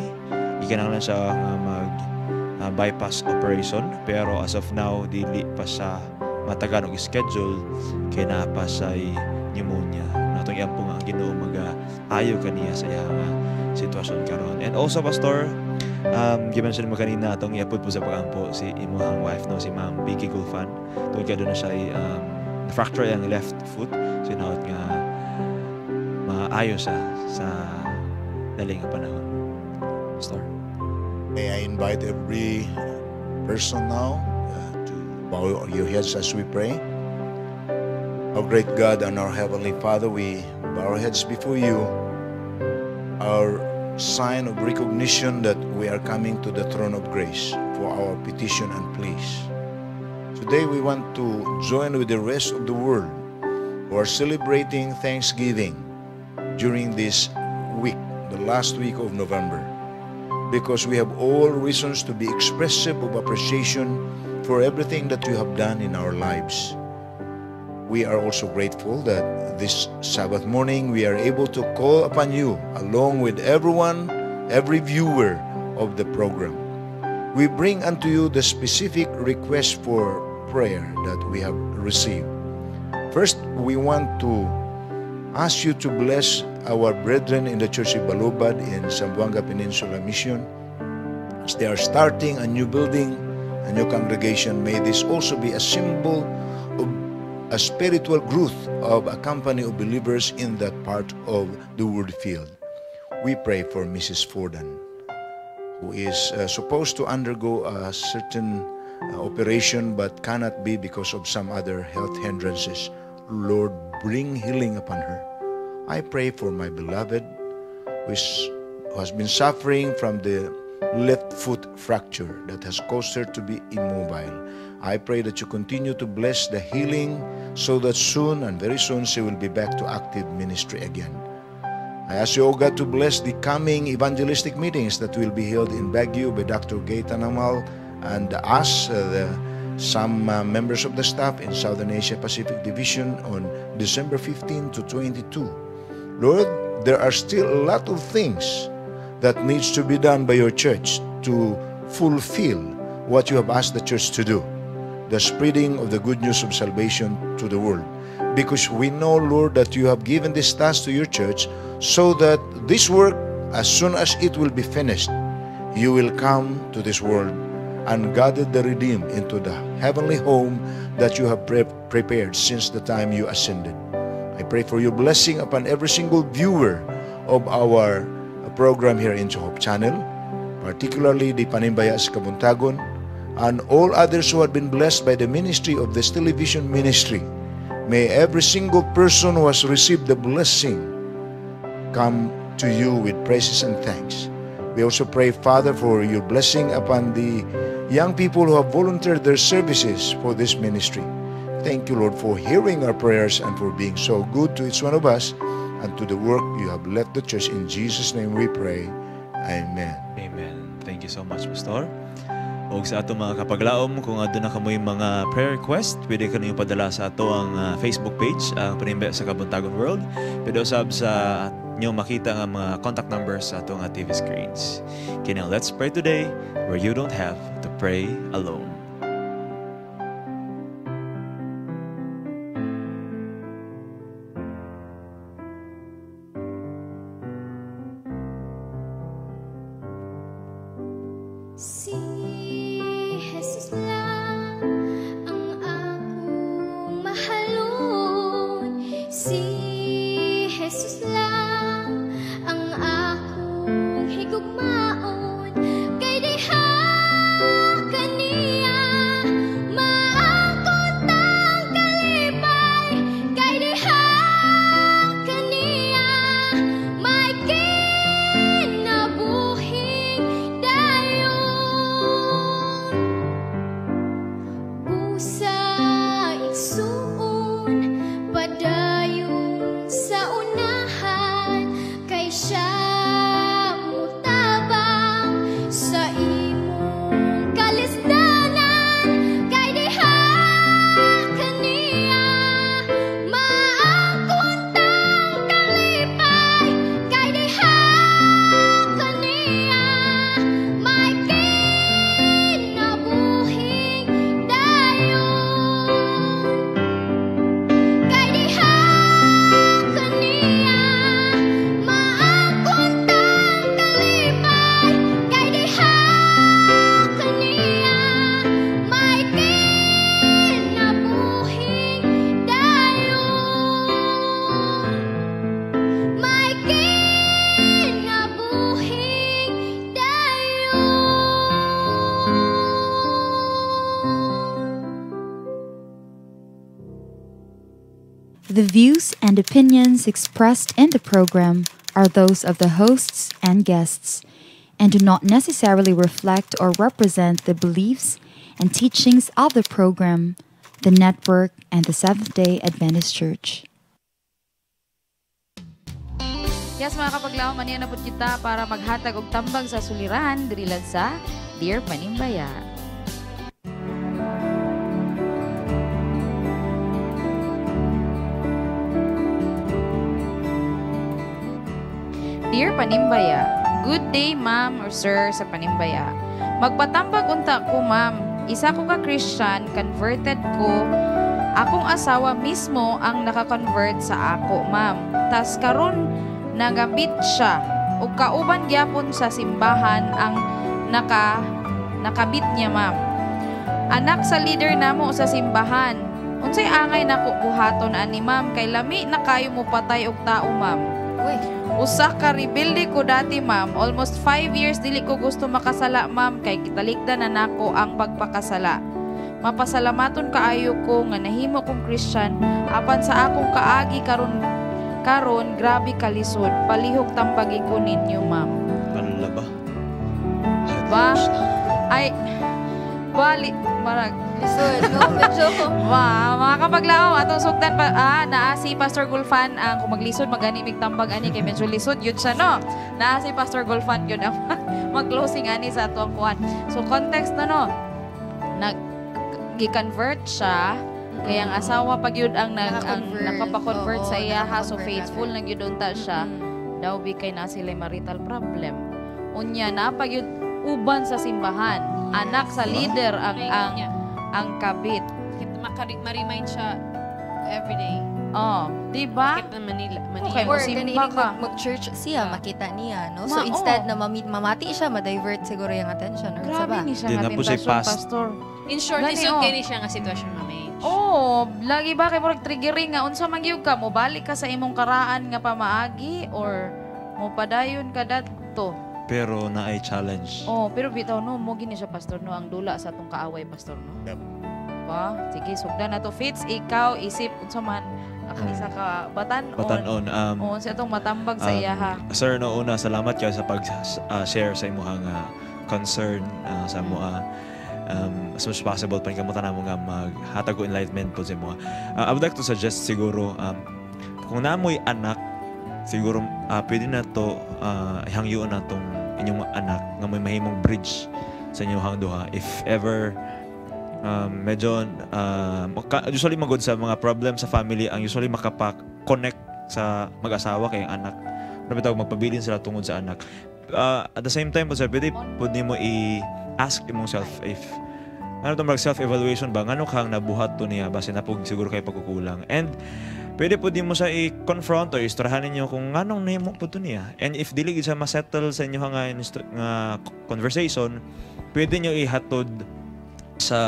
Gikinahanglan siya nga mag bypass operation, pero as of now dili pa siya matagan og schedule kay naa pa siya'y pneumonia. Natong iampo nga ang Ginoo mag-ayo kaniya sa iyang sitwasyon karon. And also, Pastor, gimension mo kanina atong iapod po sa pagampo si imuhang wife, no, si Ma'am Vicky Gulfan. Tungod kay na siya na-fracture ang left foot. So hinaot nga maayo siya sa dali nga panahon. Pastor. May I invite every person now to bow your heads as we pray. Our great God and our Heavenly Father, we bow our heads before you. Our sign of recognition that we are coming to the throne of grace for our petition and pleas. Today we want to join with the rest of the world who are celebrating Thanksgiving during this week, the last week of November, because we have all reasons to be expressive of appreciation for everything that you have done in our lives. We are also grateful that this Sabbath morning we are able to call upon you along with everyone, every viewer of the program. We bring unto you the specific request for prayer that we have received. First, we want to ask you to bless our brethren in the Church of Balubad in Zamboanga Peninsula Mission. As they are starting a new building, a new congregation, may this also be a symbol of a spiritual growth of a company of believers in that part of the world field. We pray for Mrs. Forden, who is supposed to undergo a certain operation but cannot be because of some other health hindrances. Lord, bring healing upon her. I pray for my beloved, who has been suffering from the left foot fracture that has caused her to be immobile. I pray that you continue to bless the healing so that soon and very soon she will be back to active ministry again. I ask you, O God, to bless the coming evangelistic meetings that will be held in Baguio by Dr. Gay Tanamal and us, some members of the staff in Southern Asia Pacific Division on December 15 to 22. Lord, there are still a lot of things that needs to be done by your church to fulfill what you have asked the church to do, the spreading of the good news of salvation to the world. Because we know, Lord, that you have given this task to your church so that this work, as soon as it will be finished, you will come to this world and gather the redeemed into the heavenly home that you have prepared since the time you ascended. I pray for your blessing upon every single viewer of our program here in Hope Channel, particularly the Panimbaya sa Kabuntagon, and all others who have been blessed by the ministry of this television ministry. May every single person who has received the blessing come to you with praises and thanks. We also pray, Father, for your blessing upon the young people who have volunteered their services for this ministry. Thank you, Lord, for hearing our prayers and for being so good to each one of us and to the work you have led the church. In Jesus' name we pray. Amen. Amen. Thank you so much, Pastor. Og sa ato mga kapaglaom, kung aduna kamoy mga prayer request, pwede ka ninyo padala sa ato ang Facebook page, ang Panimbaya sa Kabuntagon World. Pwede usab sa Inyong makita nga mga contact numbers sa atong TV screens. Kini ang Let's Pray Today, where you don't have to pray alone. Si Jesus lang ang akong mahalon. Si Jesus lang ang akong higugmaon. Kay diha kaniya maangkon tang kalipay. Kay diha kaniya may kinabuhing dayon. Busa igsuon, padayon sa unahan, kay siya mutabang sa imong kalisdanan. Kay diha kaniya maangkon tang kalipay. Kay diha kaniya may kinabuhing dayon. Kay diha kaniya maangkon tang kalipay. Kay diha kaniya may kinabuhing dayon. May kinabuhing dayon. The views and opinions expressed in the program are those of the hosts and guests and do not necessarily reflect or represent the beliefs and teachings of the program, the network, and the Seventh-day Adventist Church. Yes, mga kapaglaom, maniya na pud kita para maghatag og tambag sa suliran diri lang sa Dear Panimbaya. Dear Panimbaya, good day ma'am or sir sa Panimbaya. Magpatambag unta ko ma'am, isa ko ka Christian, converted ko. Akong asawa mismo ang nakakonvert sa ako ma'am. Tas karon nagabit siya ug kauban gyapon sa simbahan ang nakabit niya ma'am. Anak sa leader namo sa simbahan. Unsay angay nako buhaton ani ma'am kay lami na kayo mo patay og tao ma'am. Usa ka rebelde ko dati ma'am. Almost 5 years dili ko gusto makasala ma'am kay gitalikdan na nako ang pagpakasala. Mapasalamaton kaayo ko nga nahimo kong Christian apan sa akong kaagi karon grabe kalisod. Palihog tambagi ko ninyo ma'am. Kanla ba? Ba? Ay bali marag lisod no medyo. Ba, mga kapaglaom atong sugdan pa naa si Pastor Gulfan ang kung maglisod magani mig tambag ani kay medyo lisod yun siya no. Naa si Pastor Gulfan yun ang mag-closing ani sa atong kuan. So context na no. Nag gi-convert siya kay ang asawa pag yun ang nakapa-convert sa iya ha, so faithful na gyud unta siya. Daw bi kay na sila marital problem. Unya na pag yun uban sa simbahan, anak sa leader ang kabit. Ma-remind siya every day. Oh, di ba? Bakit na Manila? Okay, or mosimba ka. Mag-church siya, makita niya, no? So instead na mamati siya, ma-divert siguro yung attention. Or Grabe ba? ni siya nga tentasyon, Pastor. In short, isod kay ni siya nga sitwasyon, Ma'am H. Oo, lagi ba kay murag triggering nga unsa man gyud ka, mobalik ka sa imong karaan nga pamaagi or mopadayon ka dadto. Pero naay challenge. Oh, pero bitaw no, mo gini siya Pastor no ang dula sa atong kaaway Pastor no. Yep. Ba, sige sugdan na to Fitz, ikaw isip unsa man isa ka batan-on. Batan-on. Sa atong matambag sa iya ha. Sir, no una salamat kayo sa pag-share sa imuhang concern sa amoa. As much as possible paningkamutan namo nga maghatag og enlightenment po sa imuha. I would like to suggest siguro kung namoy anak siguro pwede na to ihangyoon na tong inyong anak nga may mahimong bridge sa inyong duha if ever medyo usually magod sa mga problem sa family ang usually makapa-connect sa mag-asawa kay anak. Bitaw magpabilin sila tungod sa anak. At the same time po, sir, pwede pud nimo i-ask imong self if ano to, mag self-evaluation ba, ngano kang nabuhat to niya, base na pug siguro kay pagkukulang. And pwede po din mo siya i-confront or istoryahan ninyo kung nganong nahimo po to niya. And if dili gid siya masettle sa inyo nga conversation, pwede nyo ihatod sa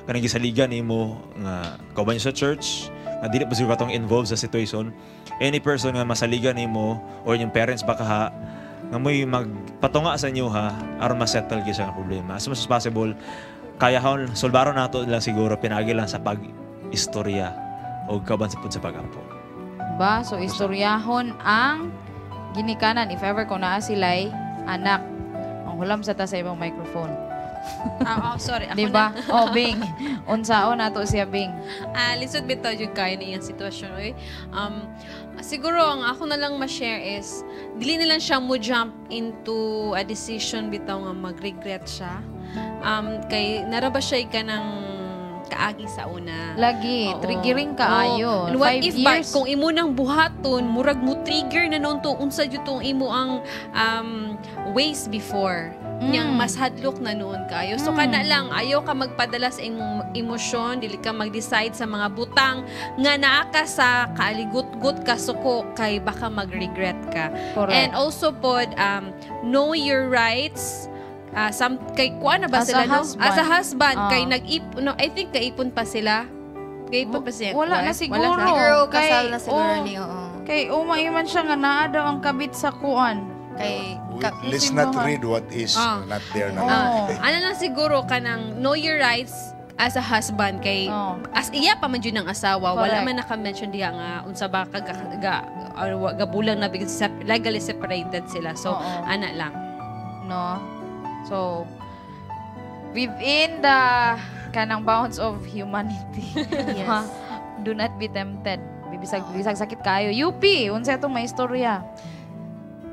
kanang gisaligan nimo nga kauban niyo sa church, nga dili pa siguro katong involved sa situation, any person nga masaligan nimo or yung parents baka ha, nga mo'y magpatunga sa inyo ha, aron masettle gyud siya nga problema as much as possible. Kaya hon solbaron nato lang siguro pinagi lang sa pag-istorya o kauban sa pud sa pag-ampo. Ba? So, istoryahon ang ginikanan if ever kung naa sila'y anak. Ang hulam sa ta sa imong microphone. Ah, oh, sorry. Ako Di ba? na. Oh, Bing. Unsaon nato siya, Bing? Ah, lisod bitaw jud kayo na iyang sitwasyon, oy. Siguro ang ako na lang ma-share is dili na lang siya mo jump into a decision bitaw nga mag-regret siya. Kay naraba siya kanang kaagi sa una. Lagi, Oo. triggering kaayo. And what 5 if ba, years. kung imo nang buhaton, murag mo trigger na noon to unsa jud tong imo ang ways before. Yang mas hadlok na noon kayo. So kana lang, ayaw ka magpadala sa imong emosyon, dili ka mag-decide sa mga butang nga naa ka sa kaaligut-gut kasuko kay baka mag-regret ka. Correct. And also pod, know your rights. Ah, some kay kuan na ba As a sila, no? husband. As a husband, kay nag-ip no, I think kaipon pa sila. Kaipon pa siya. Wala na wife? siguro. Wala na. Siguro, kasal na siguro oh, ni, oo. Kay umay man siya nga naa daw ang kabit sa kuan. Kay Let's not read what is not there na. Ah, ano lang siguro kanang know your rights as a husband kay as iya pa man jud ng asawa, wala Correct. man naka-mention diha nga unsa ba ka ga, ga, or gabulang na bigyan legally separated sila, so ana lang. No? So, within the kanang bounds of humanity. Yes. Do not be tempted. Bisag, bisag sakit kayo. UP, unsa itong may istorya?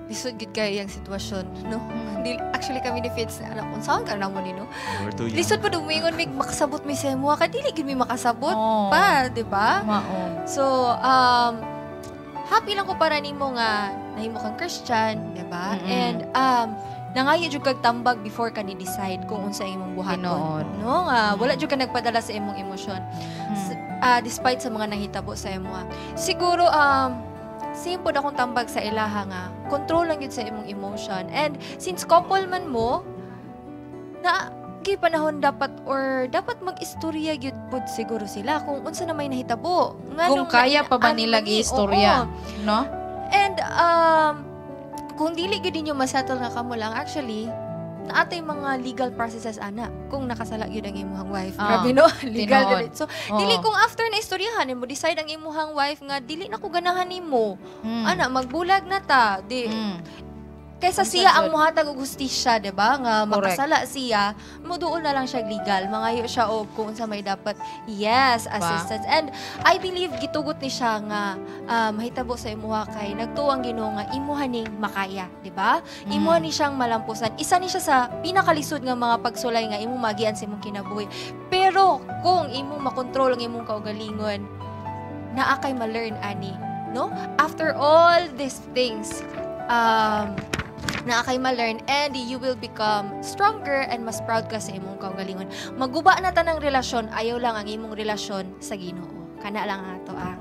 Lisod gid kayo yung sitwasyon, no? Di, actually kami ni Fitz, alam kung saan ka na mo ni, no? We're too young. Lisod pa dumingon mig makasabot mi sa imo ka, dili gid mi makasabot pa, di ba? Mao. So, happy lang ko para nimo nga nahimo kang Christian, di ba? And nangayo jud kag tambag before ka ni decide kung unsa imong buhaton. Tinuod. No, nga wala jud ka nagpadala sa imong emosyon. Despite sa mga nahitabo sa imo. Siguro same pod akong tambag sa ilaha nga control lang yun sa imong emotion. And since couple man mo, na gi panahon dapat or dapat mag-istorya gyud pod siguro sila kung unsa na may nahitabo. Kung kaya pa ba ano nila man ni, gi-istorya, oo. no? And kung dili gyud ninyo masettle nga kamo lang, actually naatay mga legal processes ana kung nakasala gyud ang imuhang wife. Grabe, no? Legal Tinuod. dili. So dili kung after na istoryahan mo decide ang imuhang wife nga dili na ko ganahan nimo. Ana magbulag na ta. Di kaysa Unsa siya ang jud? muhatag og hustisya, di ba? Nga Correct. makasala siya, muduol na lang siya legal. Mangayo siya og kung unsa may dapat, yes, Ba? assistance. And I believe gitugot ni siya nga mahitabo sa imuha kay nagtuo ang Ginoo nga imuha ning makaya, di ba? Imuha ni siyang malampusan. Isa ni siya sa pinakalisod nga mga pagsulay nga imong magian sa imong kinabuhi. Pero kung imong makontrol ang imong kaugalingon, naa kay ma-learn ani, no? After all these things, naa kay ma-learn and you will become stronger and mas proud ka sa imong kaugalingon. Maguba na tanang relasyon, ayaw lang ang imong relasyon sa Ginoo. Kana lang ato ang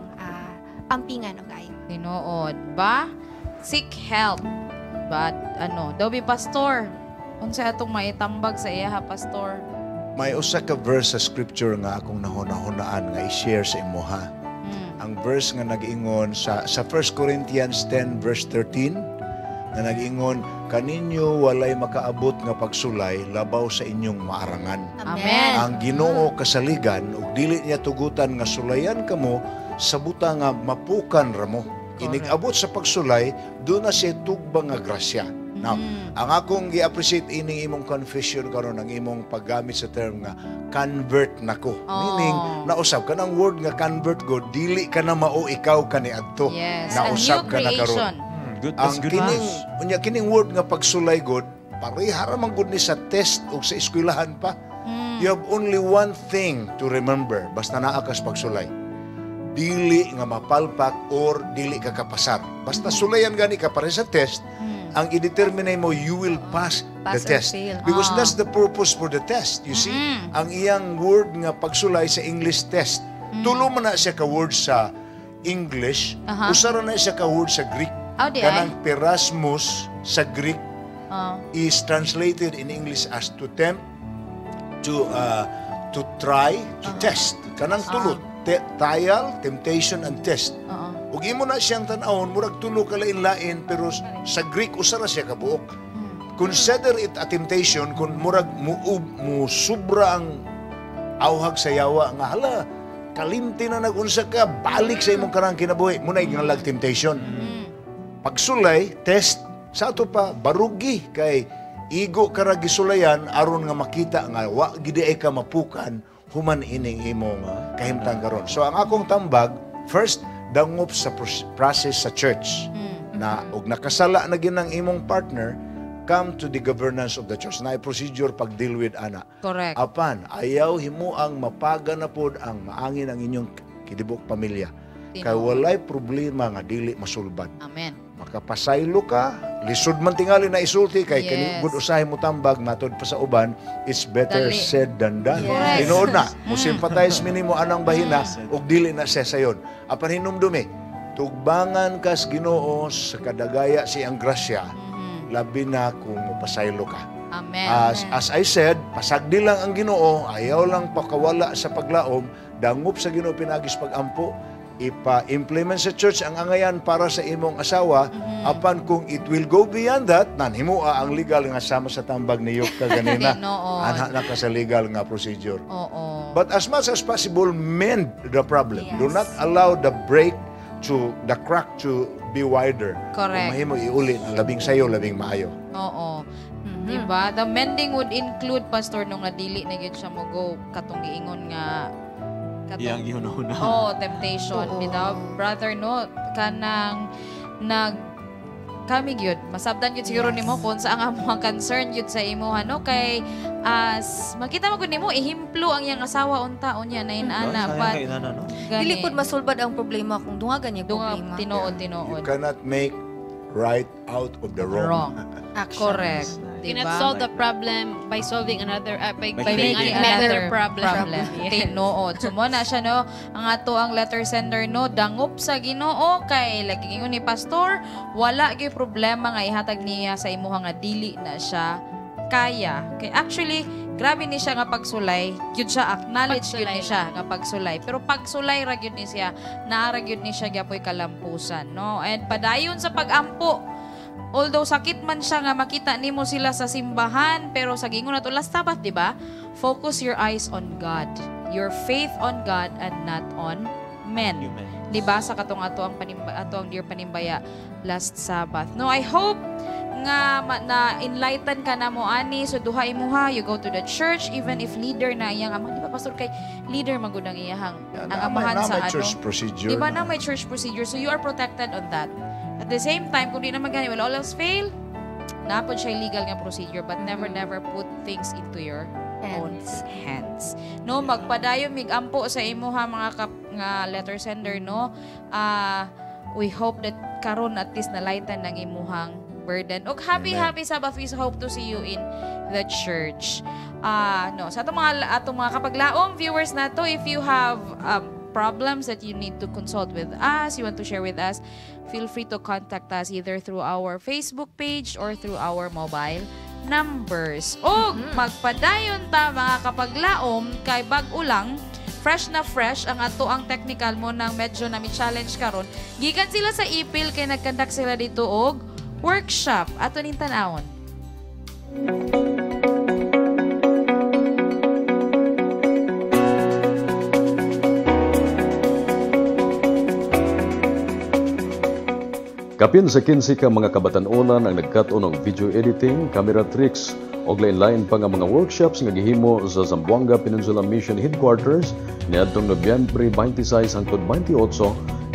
ampingan og ayo. Tinuod ba? Seek help. But ano, Dobby Pastor, unsa atong maitambag sa iya ha, Pastor? May usa ka verse sa scripture nga akong nahuna-hunaan nga i-share sa imuha. Ang verse nga nag-ingon sa 1 Corinthians 10 verse 13 nga nag-ingon, "Kaninyo walay makaabot nga pagsulay labaw sa inyong maarangan." Amen. Ang Ginoo kasaligan ug dili niya tugutan nga sulayan kamo sa butang nga mapukan ra mo. Inig-abot sa pagsulay, doon na siya tugba nga grasya. Now, ang akong gi-appreciate ining imong confession karon, ang imong paggamit sa term nga convert nako. Meaning, nausab ka ng word nga convert go, dili ka na mao ikaw kaniadto. Yes, a Nausab new ka na karon. creation. Good, Ang that's good kining news. unya kining word nga pagsulay god, pareha ra man gud ni sa test ug sa eskwelahan pa. You have only one thing to remember basta naa kas pagsulay. dili nga mapalpak or dili ka kapasar. Basta sulayan gani ka para sa test, ang i-determine mo, you will pass the Pass or test. fail. Because that's the purpose for the test. You see, ang iyang word nga pagsulay sa English, test. Tulo man na siya ka word sa English, usa ra na siya ka word sa Greek. Oh, di ay? Kanang peirasmos sa Greek is translated in English as to tempt, to try, to test. Kanang tulo, trial, temptation, and test. Ug imo na siyang tan-awon, murag tulo ka lain-lain, pero sa Greek usa ra siya kabuok. Consider it a temptation kung murag musubra ang awhag sa yawa nga hala kalimti na nagunsa ka, balik sa imong karang kinabuhi mo na ngalag temptation. Pagsulay, test, sa ato pa barugi kay igo ka ra gisulayan aron nga makita nga wa gid ay ka mapukan human ining imong kahimtang karon. So ang akong tambag, first, dangop sa process sa church na og nakasala na ginang imong partner, come to the governance of the church na procedure pag deal with ana. Apan ayaw himuang mapaga na pod ang maangin ang inyong kidibok pamilya kay walay problema nga dili masulbad. Amen. Makapasaylo ka, lisod man tingali na isulti kay kani good usahay mo tambag matod pa sa uban, it's better Dali. Said than done. Tinuod na, mo sympathize mi nimo anang bahina ug dili na siya sayon. Apan hinumdumi, tugbangan kas Ginoo sa kadagaya siyang grasya, labi na kung mopasaylo ka. Amen. As I said, pasagdi lang ang Ginoo, ayaw lang pakawala sa paglaom, dangop sa Ginoo pinagis pagampo, ipa-implement sa church ang angayan para sa imong asawa, apan kung it will go beyond that, nanhimua ang legal nga sama sa tambag ni Yuk kaganina. Tinuod. Anha na ka sa legal nga procedure. But as much as possible, mend the problem. Do not allow the break to the crack to be wider. Kung mahimo iuli, labing sayo, labing maayo. Oo. Diba? The mending would include, Pastor, nung nga dili na gyud siya mo go katong giingon nga katong Iyang gihuna-huna. Oh, temptation. Bitaw, brother, no, kanang nag kami gyud masabtan gyud siguro nimo kung sa ang among concern gyud sa imo, no, kay as makita mo gud nimo ehimplo ang iyang asawa unta unya na inana Sayang but kay inana, no? gani. Dili pud masulbad ang problema kung dungagan niya problema. Tinuod, tinuod. You cannot make right out of the wrong. Wrong. Correct. You cannot Diba? solve the problem by solving another, by By creating making another problem. Yes. Tinuod. So mo na siya, no, ang ato ang letter sender, no, dangop sa Ginoo kay lagi ingon ni pastor, wala gyud problema nga ihatag niya sa imuha nga dili na siya kaya. Kay actually grabe ni siya nga pagsulay, gyud siya acknowledge gyud ni Pagsulay. siya nga pagsulay. Pero pagsulay ra gyud ni siya, naa ra gyud ni siya gyapoy kalampusan, no? And padayon sa pagampo. Although sakit man siya nga makita nimo sila sa simbahan, pero sa gingon nato last Sabbath, di ba? Focus your eyes on God. Your faith on God and not on men. Di ba? Sa katong ato ang panimba, ato ang dear panimbaya last Sabbath. No, I hope nga na enlighten ka na mo ani, so duha imuha, you go to the church even if leader na iyang ama, di ba, pastor, kay leader man gud ang iyahang ang amahan na sa may ano church procedure. Di ba na may church procedure, so you are protected on that. At the same time, kung di naman gani, will all else fail, napod siya legal nga procedure, but never, never put things into your own hands. No, magpadayon migampo sa imuha mga nga letter sender, no. We hope that karon at least nalighten ang imuhang burden. Og happy Amen. Happy Sabbath. We hope to see you in the church. No, sa atong mga kapaglaom viewers nato, if you have problems that you need to consult with us, you want to share with us, feel free to contact us either through our Facebook page or through our mobile numbers. Og magpadayon ta mga kapaglaom kay bag-o lang, fresh na fresh ang ato ang technical mo nang medyo nami challenge karon. Gikan sila sa Ipil kay nagkandak sila dito og workshop. Ato ning tan-awon. Kapin sa 15 ka mga kabatan-onan ang nagkat-on og video editing, camera tricks og lain-lain pa nga mga workshops nga gihimo sa Zamboanga Peninsula Mission Headquarters niadtong Nobyembre 26 hangtod 28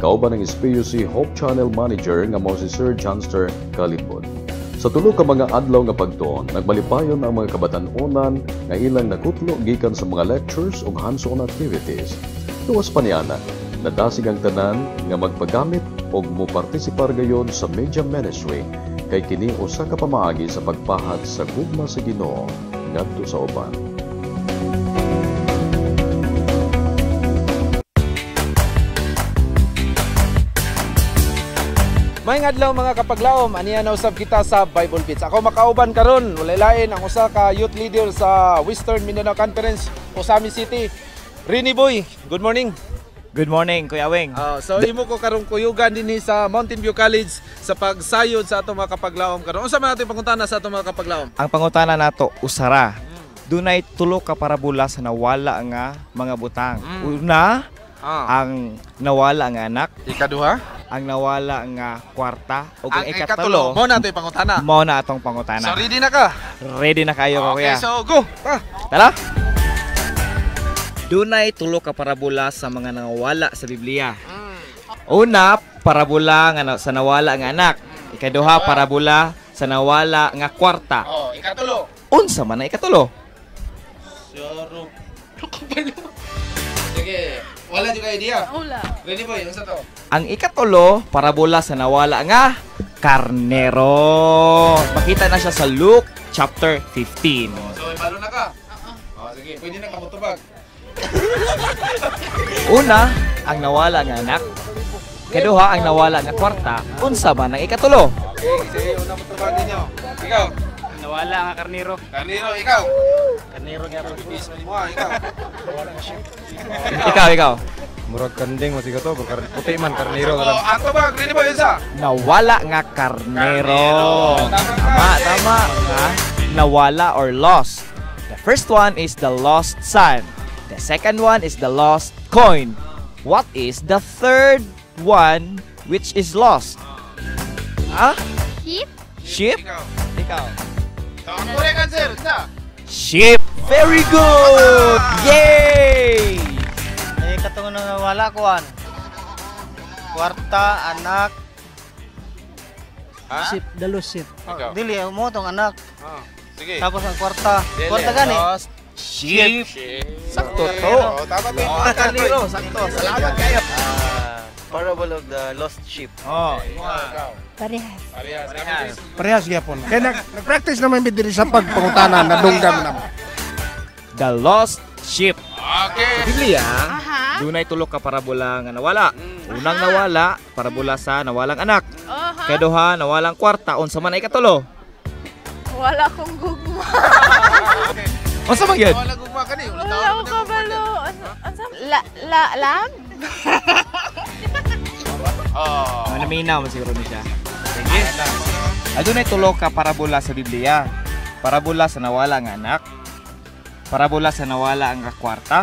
kauban ang SPUC Hope Channel Manager nga mao si Sir Johnster Calipod. Sa tulo ka mga adlaw nga pagtuon, nagmalipayon ang mga kabatan-onan nga ilang nakutlo gikan sa mga lectures ug hands-on activities. Luwas pa niana, Nadasig ang tanan nga magpagamit og mopartisipar gayon sa media ministry kay kini usa ka pamaagi sa pagpahat sa gugma sa Ginoo ngadto sa uban. Maayong adlaw mga kapaglaom, aniya na usab kita sa Bible Beats. Ako makauban karon, walay lain ang usa ka youth leader sa Western Mindanao Conference, Ozamiz City, Rini Boy. Good morning. Good morning, Kuya Weng. So imo ko karong kuyugan dinhi sa Mountain View College sa pagsayod sa atong mga kapaglaom karon. Unsa man natin pangutana sa atong mga kapaglaom? Ang pangutana nato usara. Dunay tulo ka parabola sa nawala nga mga butang. Una, ang nawala nga anak. Ikaduha, ang nawala nga kwarta. Ug ang Ang ikatulo, mao na ato'y pangutana. Mao na atong pangutana. So ready na ka? Ready na kayo ko, Okay, kuya. so go. Ta. Tara. Dunay tulo ka parabola sa mga nawala sa Biblia. Una, parabola nga sa nawala nga anak. Ikaduha, parabola sa nawala nga kwarta. Oh, ikatulo. Unsa man ang ikatulo? Sure. Sige, wala jud ka idea. Wala. Ready boy, unsa to? Ang ikatulo, parabola sa nawala nga karnero. Makita na siya sa Luke chapter 15. So, ibalo na ka? Oo. Oh, sige, pwede na ka motubag. Una, ang nawala nga anak. Kaduha, ang nawala nga kwarta. Unsa man ang ikatulo? Okay, sige, una motubag ninyo. Ikaw. Nawala nga karnero. Karnero, ikaw. Karnero nga po. Mo, ikaw. Ikaw, ikaw. Murag kanding masiga to, puti man karnero. Oh, ang tubag, ready boy, unsa? Nawala nga karnero. Tama, tama. Nga nawala or lost. The first one is the lost son. The second one is the lost coin. What is the third one which is lost? Ah? Sheep? Sheep? Ikaw. So, ang correct answer, unsa? Sheep. Very good! Yay! Ay, katong nawala kuan. Kwarta, anak. Ha? Sheep, the lost sheep. Ikaw. Dili mo tong anak. Oh, sige. Tapos ang kwarta. Dili. Kwarta gani. Lost sheep. Sakto to. Oh, tama to. Karnero, sakto. Salamat kayo. Parable of the lost sheep. Oh, Parehas. Parehas. Parehas gyapon. Kaya nag-practice naman mi diri sa pagpangutana na dunggan na. The lost sheep. Okay. Sa Biblia, dunay tulo ka parabola nga nawala. Unang nawala, parabola sa nawalang anak. Kaduha, nawalang kwarta. Unsa man ay ikatulo? Wala akong gugma. Unsa man gyud? Wala gugma kani. Wala akong kabalo. La, lamb? Oh. Naminaw man siguro ni siya. Sige. Adunay tulo ka parabola sa Biblia. Parabola sa nawala nga anak. Parabola sa nawala nga kwarta.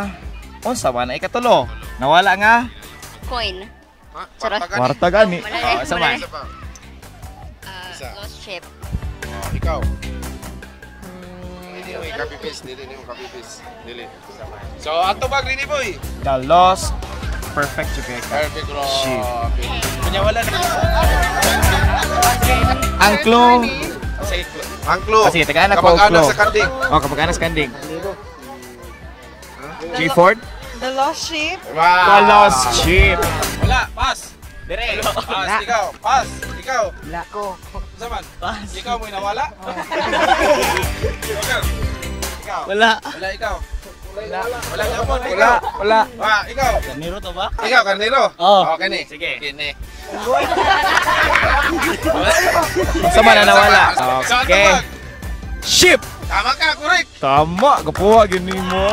Unsa man ay ikatulo? Nawala nga Coin. Charot. kwarta gani. Wala, Oh, unsa man? Lost sheep. Oh, ikaw. Hindi mo copy paste, dili nimo copy paste. Dili. So, ang tubag rini boy. The lost perfect jud ka. Perfect bro. Sheep. Kunya wala na. Ang clue. Ang clue. Kasi tagaan ako Kamag-anak clue. sa kanding. Oh, kamag-anak sa kanding. G Ford? The lost sheep. Wow. The lost sheep. Wala, pass. Dire. Pass, ikaw. Pass, ikaw. Wala ko. Unsa man? Ikaw mo nawala? Ikaw. Ikaw. Wala. Wala ikaw. Wala. Wala gyapon. Wala, wala. Ah, ikaw. Karnero to ba? Ikaw karnero. Oo. Oh, kini. Sige. Kini. Unsa man ang nawala? So, ang Okay. tubag. Sheep. Tama ka, correct. Tama, kapuha gini mo.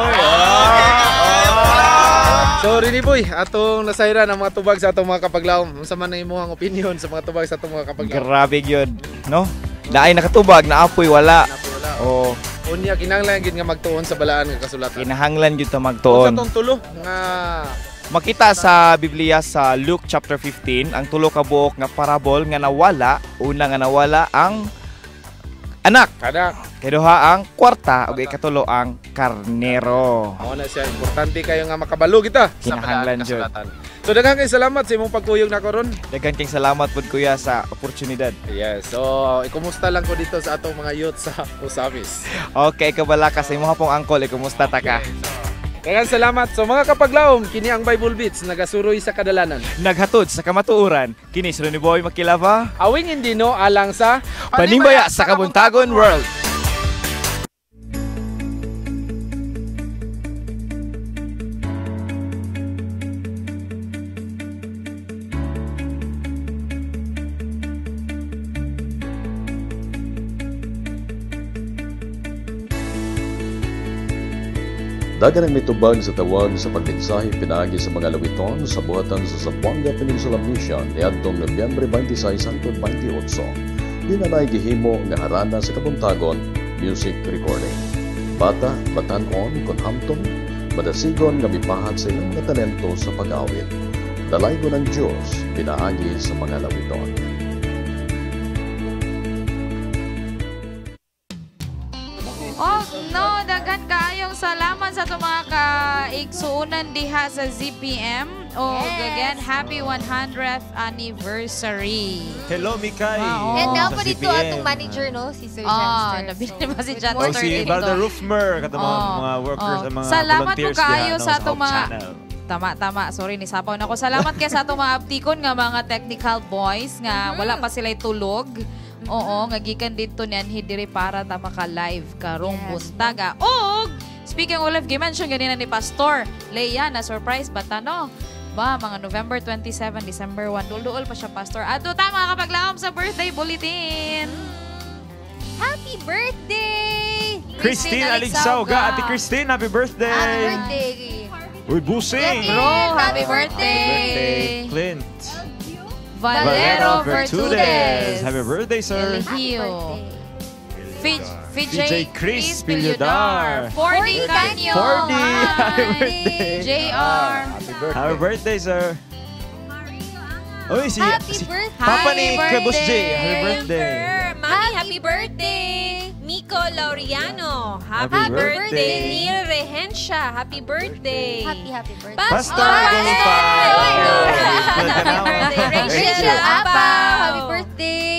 So, Rini Boy, atong nasayran ang mga tubag sa atong mga kapaglaom. Unsa man ang imong opinion sa mga tubag sa atong mga kapaglaom? Grabe gyud, no? Naay nakatubag, naapoy wala. Oh, Unya kinahanglan gid nga magtuon sa balaan nga kasulatan. kinahanglan gyud ta Unsa magtuon. tong tulo nga Makita sa Biblia sa Luke chapter 15 ang tulo ka buok nga parabol nga nawala, una nga nawala ang anak. Anak. Kaduha ang kwarta ug ikatulo ang karnero. Mao na siya importante kayo nga makabalo kita sa Kinahanglan balaan jud. kasulatan. So daghan kay salamat sa imong pagkuyog nako ron. Daghan kayong salamat pud kuya sa oportunidad. Yes. So ikumusta lang ko dito sa atong mga youth sa Ozamiz. Okay, kabala ka sa imong pong angkol, ikumusta ta ka? Okay, so, Daghang salamat. So mga kapaglaom, kini ang Bible Beats nagasuroy sa kadalanan. Naghatod sa kamatuoran, kini si Ronnie Boy Makilava. Awing Indino alang sa Panimbaya sa Kabuntagon World. Dagan ang mitubag sa tawag sa pagmensahe pinaagi sa mga lawiton sa buhatan sa Zamboanga Peninsula Mission niadtong Nobyembre 26 hangtod 28. Dinanay gihimo nga harana sa Kabuntagon music recording. Bata, batan-on, kon hamtong, madasigon nga mipahat sa ilang mga talento sa pag-awit. Dalaygon ang Diyos pinaagi sa mga lawiton. Oh no, daghan kaayong salamat sa atong mga kaigsuonan diha sa ZPM. O yes. Again, happy 100th anniversary. Hello, Mikay. Wow. And now pa dito atong manager, no? Si Sir Oh, Janster. nabili ba si O Janster si dito? Brother Rufmer, katong mga workers, ang mga Salamat po volunteers kaayo diha, no, sa atong Hope mga Channel. Tama, tama. Sorry, nisapaw na ako. Salamat kay sa atong mga aptikon nga mga technical boys nga wala pa sila'y tulog. Oo, nga gikan dito niyan diri para ta maka-live karong buntaga. Og speaking of live, gi-mention ganina ni Pastor Leia na surprise ba ta no? Ba, mga November 27, December 1. Dulduol pa siya, Pastor. Adto ta mga kapaglaom sa birthday bulletin. Happy birthday! Christine Aligsauga. Ate Christine, happy birthday! Happy birthday! Uy, busing! Bro, happy birthday! Clint. Valero Vertudes. Happy birthday, sir. Elhio. PJ Chris Pilyodar. 40 Canyo. 40. Happy birthday. JR. Happy birthday, sir. Uy, si, Happy si birthday. Papa ni Happy Kuya Boss J. birthday. Happy birthday. Mami, happy birthday! Miko Laureano, happy, Happy birthday. birthday. Neil Regencia, happy birthday. Happy, happy birthday. Pastor Gulpa. Happy birthday. Rachel Apaw, Apaw. happy birthday.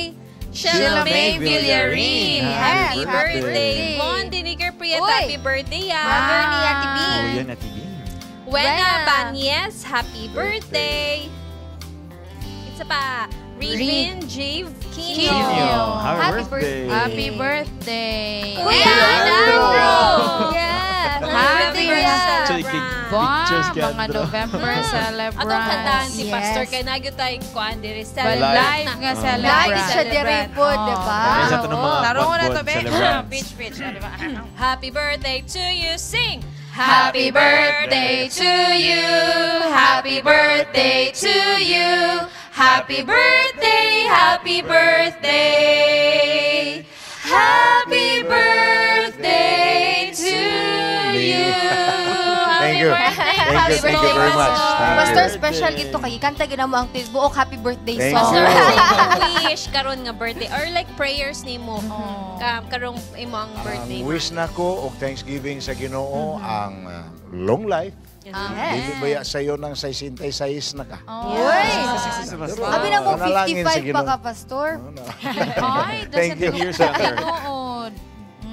Sheila May Villarin, happy Yes, birthday. Mon Diniker Prieto, Uy. happy birthday. ah. Mother ni Ate B. Oh, yan, Ate Bing. Wena Banyes, happy birthday. Isa pa, Rivin J. Quino. Quino. Happy Happy birthday. Happy birthday. Kuya Andrew. Yes. Happy birthday. Taking Ba, pictures kay mga Andrew. November celebrants. Atong kantahan si Yes. Pastor kay nagyo tayo kuan diri celebrant Live na. nga celebrant. Live siya diri po, diba? Ay, sa ito ng mga Tarong na to, buwan-buwan be. celebrants. Pitch, pitch. Oh, diba? Happy birthday to you. Sing. Happy birthday to you. Happy birthday to you. Happy birthday, happy birthday. Happy birthday to you. Thank you. Thank you, thank you very much. Thank Pastor, you. special gito kay kanta gina mo ang buok happy birthday Thank song. you. Wish karon nga birthday or like prayers nimo karong imo ang birthday. Ang wish nako og Thanksgiving sa Ginoo ang long life. Yes. Dili baya sayo ng 66 na ka. Uy! Pastor. Abi na mo Panalangin sa 55 pa Ginoo. ka, Pastor. Ay, Thank you. Years younger. Tinuod.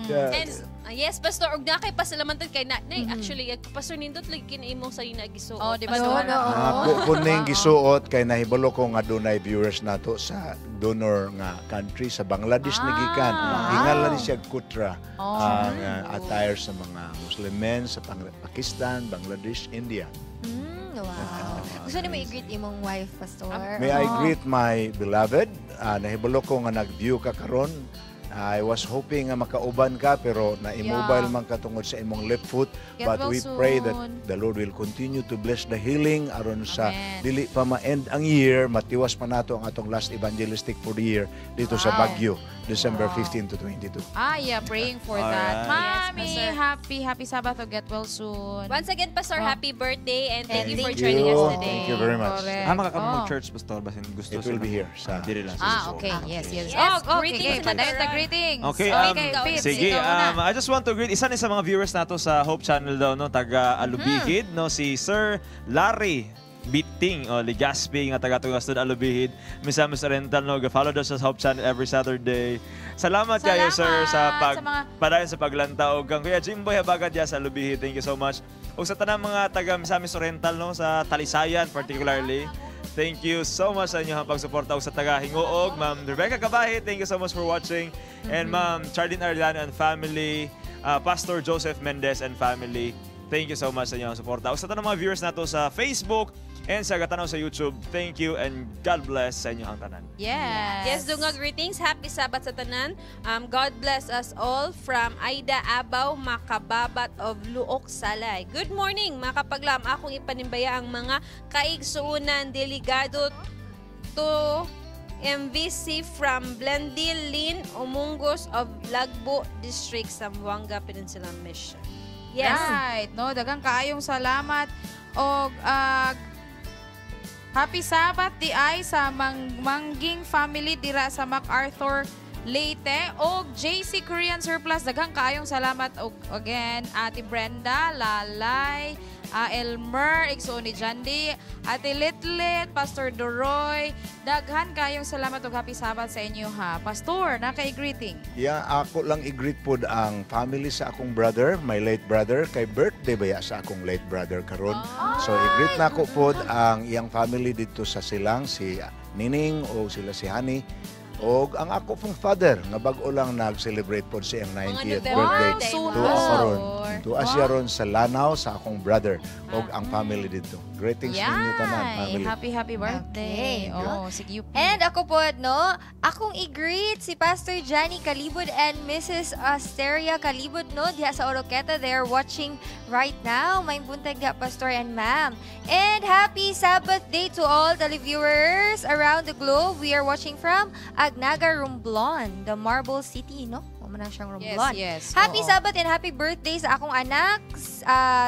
Yeah. And yes, Pastor, og na kay pasalamatan kay na, nay, actually, Pastor nindot lagi kini imong sa ina gisuot. Oh, di ba? No, no. Ako kuning gisuot kay nahibalo ko nga dunay viewers nato sa donor nga country sa Bangladesh ni gikan. Gingalan ni siya Kutra ang attire sa mga Muslim men sa Pakistan, Bangladesh, India. Wow. Gusto ni mo i-greet imong wife, Pastor? May I greet my beloved? Nahibalo ko nga nag-view ka karon. I was hoping nga makauban ka pero na-immobile Yeah. man ka tungod sa imong left foot. Get But well we pray that soon. the Lord will continue to bless the healing aron sa Amen. dili pa ma-end ang year, matiwas pa nato ang atong last evangelistic for the year dito sa Baguio, December 15 to 22. Ah, yeah, praying for that. Alright. Mami, Yes, Pastor. happy, happy Sabbath. Get well soon. Once again, Pastor, happy birthday and thank you for Thank joining you. us today. Thank you very much. Correct. Makakamo Oh. mag-church, Pastor, basin gusto It will be here sa Diri lang. Ah, okay. Yes, yes. Yes, Oh, okay. greetings Okay, na padayon ta karon. greetings. Okay, okay, Pete, sige, ikaw na. I just want to greet isa ni sa mga viewers nato sa Hope Channel daw, no, taga Alubigid, no, si Sir Larry Biting o Ligaspi nga taga Tungastud Alubihid, Misamis Oriental, no, ga-follow daw sa Hope Channel every Saturday. Salamat kayo, sir, sa pag sa mga- padayon sa paglanta og kang Kuya Jimboy Habagat diya sa Alubihid. Thank you so much. Ug sa tanang mga taga Misamis Oriental, no, sa Talisayan particularly. Thank you so much sa inyong pagsuporta ug sa taga Hinguog, Ma'am Rebecca Cabahi, thank you so much for watching. And Ma'am Charlene Arellano and family, Pastor Joseph Mendez and family. Thank you so much sa inyong suporta. Ug sa tanang mga viewers nato sa Facebook and sa gatanaw sa YouTube, thank you and God bless sa inyong tanan. Yes. Yes, dungag greetings. Happy Sabbath sa tanan. God bless us all from Aida Abaw, Makababat of Luok Salay. Good morning, mga kapaglaom. Akong ipanimbaya ang mga kaigsuunan delegado to MVC from Blendy Lynn Umungos of Lagbo District, Zamboanga Peninsula Mission. Yes. Right, no, daghang kaayong salamat og Happy Sabbath di ay sa Mangging family dira sa MacArthur Leyte og JC Korean Surplus, daghang kaayong salamat og again Ate Brenda, Lalay, Elmer, igsuon ni Jandy, Ate Litlit, Pastor Doroy, daghan kaayong salamat og happy Sabbath sa inyo ha. Pastor, naka-greeting. Yeah, ako lang i-greet pod ang family sa akong brother, my late brother, kay birthday baya sa akong late brother karon. So i-greet na ko pod ang iyang family dito sa Silang, si Nining o sila si Hani. Og ang ako pong father nga bag-o lang nag-celebrate pod sa iyang 90th November birthday. birthday mo. Tuwa karon. Tuwa siya ron sa Lanao sa akong brother og ang family dito. Greetings ninyo tanan, Yay! family. Happy, happy birthday. Okay. Oh, sige UP. And ako po, no, akong i-greet si Pastor Johnny Kalibod and Mrs. Asteria Kalibod, no, diha sa Oroqueta. They are watching right now. May buntag diha, Pastor and Ma'am. And happy Sabbath day to all televiewers around the globe. We are watching from Agnaga, Romblon, the Marble City, no? Mo man na siyang Romblon. Yes. Happy Oo. Sabbath and happy birthday sa akong anak,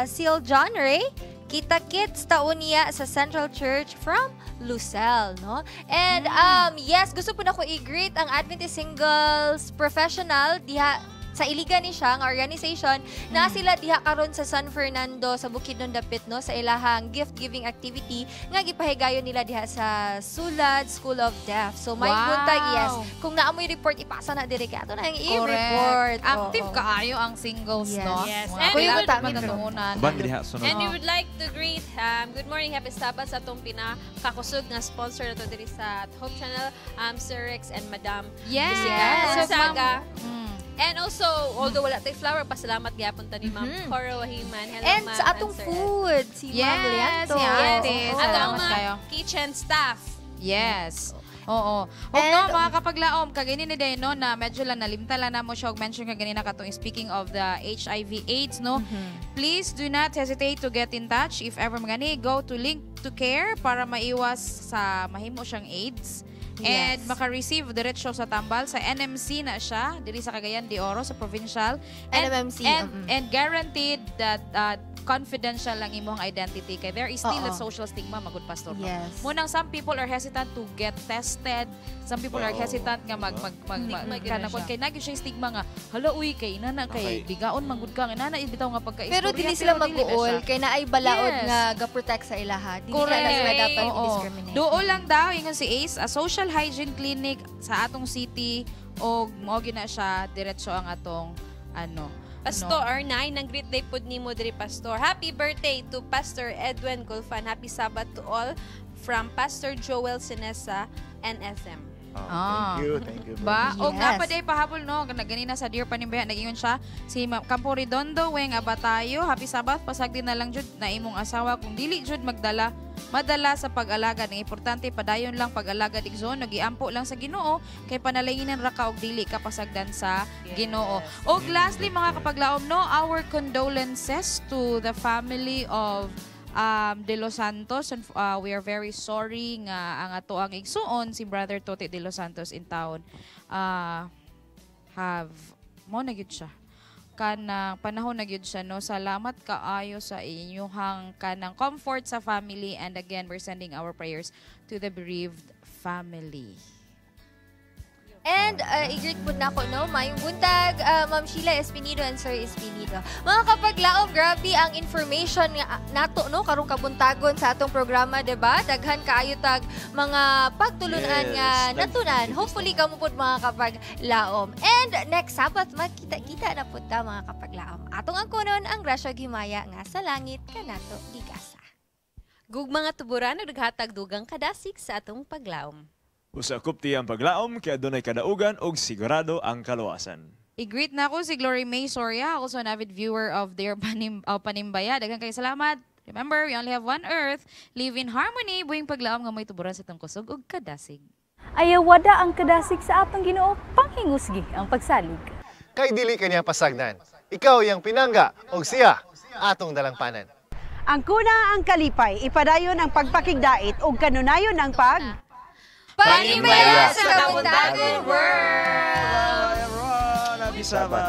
Sil John Ray. Kita kits taon niya sa Central Church from Lucelle, no? And yes, gusto po na ko i-greet ang Adventist Singles Professional diha sa Iligan ni siya nga organization na sila diha karon sa San Fernando sa Bukidnon dapit, no, sa ilahang gift giving activity nga gipahigayon nila diha sa Sulad School of Deaf. So may buntag, yes. Kung naa moy report, ipasa na diri kay ato na ang i-report. Active Oo. kaayo ang singles, no? Yes. Mga And we would- matutunan. Uban diha sunod. And we would like to greet, good morning, happy Sabbath sa atong pinakakusog nga sponsor na to diri sa Hope Channel, Sir Rex and Madam Jessica So, Gonzaga. Ma'am, And also, although wala tay flower, pasalamat gyapon ta ni Ma'am Cora Wahiman. Hello, And ma'am sa atong and sir. food, si Ma'am Yes, Lianto. si ate. Yes. Salamat Atong mga kayo. kitchen staff. Yes. Oo. Og no, mga kapaglaom, kagini ni Day, no, na medyo lang nalimta lang na mo siya og mention kaganina katong speaking of the HIV AIDS, no. Please do not hesitate to get in touch if ever magani, go to Link to Care para maiwas sa mahimo siyang AIDS. And maka-receive diretso sa tambal sa NMC na siya diri sa Cagayan de Oro sa provincial and, NMMC, and guaranteed that confidential lang imong identity kay there is still a Oo. social stigma magud, Pastor, no? Yes. Munang some people are hesitant to get tested. Some people are Oo. hesitant nga mag mag mag, mag Stigma gyud kana na kon siya. kay nagyud siya stigma nga hala uy kay inana kay bigaon man gud ka nga inana bitaw nga pagka Pero dili sila pero dili na mag-uol siya. kay naay balaod nga ga-protect sa ilaha. Dili na sila dapat Oo. i-discriminate. Duol lang daw ingon si Ace, a social hygiene clinic sa atong city og mao gyud na siya diretso ang atong ano. Pastor R9, nang greet day pod nimo diri, Pastor. Happy birthday to Pastor Edwin Gulfan. Happy Sabbath to all from Pastor Joel Sinesa, NSM. Ah, thank you, thank you very Ba? much. O nga pa day pahabol no, ganina sa Dear Panimbayan nagingon siya si Campo Redondo weng abatayo. Happy Sabbath, pasagdi na lang jud na imong asawa kung dili jud magdala madala sa pag-alagad. Ang importante padayon lang pag-alagad, igsoon, nagiampo lang sa Ginoo kay panalanginan ra ka og dili ka pasagdan sa Ginoo. Og lastly mga kapaglaom no, our condolences to the family of De Los Santos and we are very sorry nga ang ato ang igsuon si Brother Tote De Los Santos in town have mo na gyud siya kanang panahon na gyud siya no. Salamat kaayo sa inyong kanang comfort sa family and again we're sending our prayers to the bereaved family. And i-greet po nako, no? Maayong buntag, Ma'am Sheila Espinido and Sir Espinido. Mga kapaglaom, grabe ang information nga nato, no? Karong kabuntagon sa atong programa, 'di ba? Daghan kaayo tag mga pagtulunan nga natunan. Hopefully kamo pud, mga kapaglaom. And next Sabbath magkita-kita na pud ta, mga kapaglaom. Atong angkonon ang grasya ug himaya nga sa langit kanato gigasa. Gugma nga tuburan naghatag dugang kadasig sa atong paglaom. Usa kupti ang paglaom kay adunay kadaugan ug sigurado ang kaluwasan. I-greet na ako si Glory May Soria, also an avid viewer of their Panimbaya. Daghan kay salamat. Remember, we only have one earth. Live in harmony. Buhing paglaom nga mo'y tuburan sa atong kusog ug kadasig. Ayawada ang kadasig sa atong Ginoo, panghingusgi ang pagsalig. Kay dili kaniya pasagdan. Ikaw iyang pinangga og siya atong dalangpanan. Ang kuna ang kalipay, ipadayon ang pagpakigdait ug kanunayon ang pag Panimbaya sa Kabuntagon World! Bye everyone! Happy Sabbath!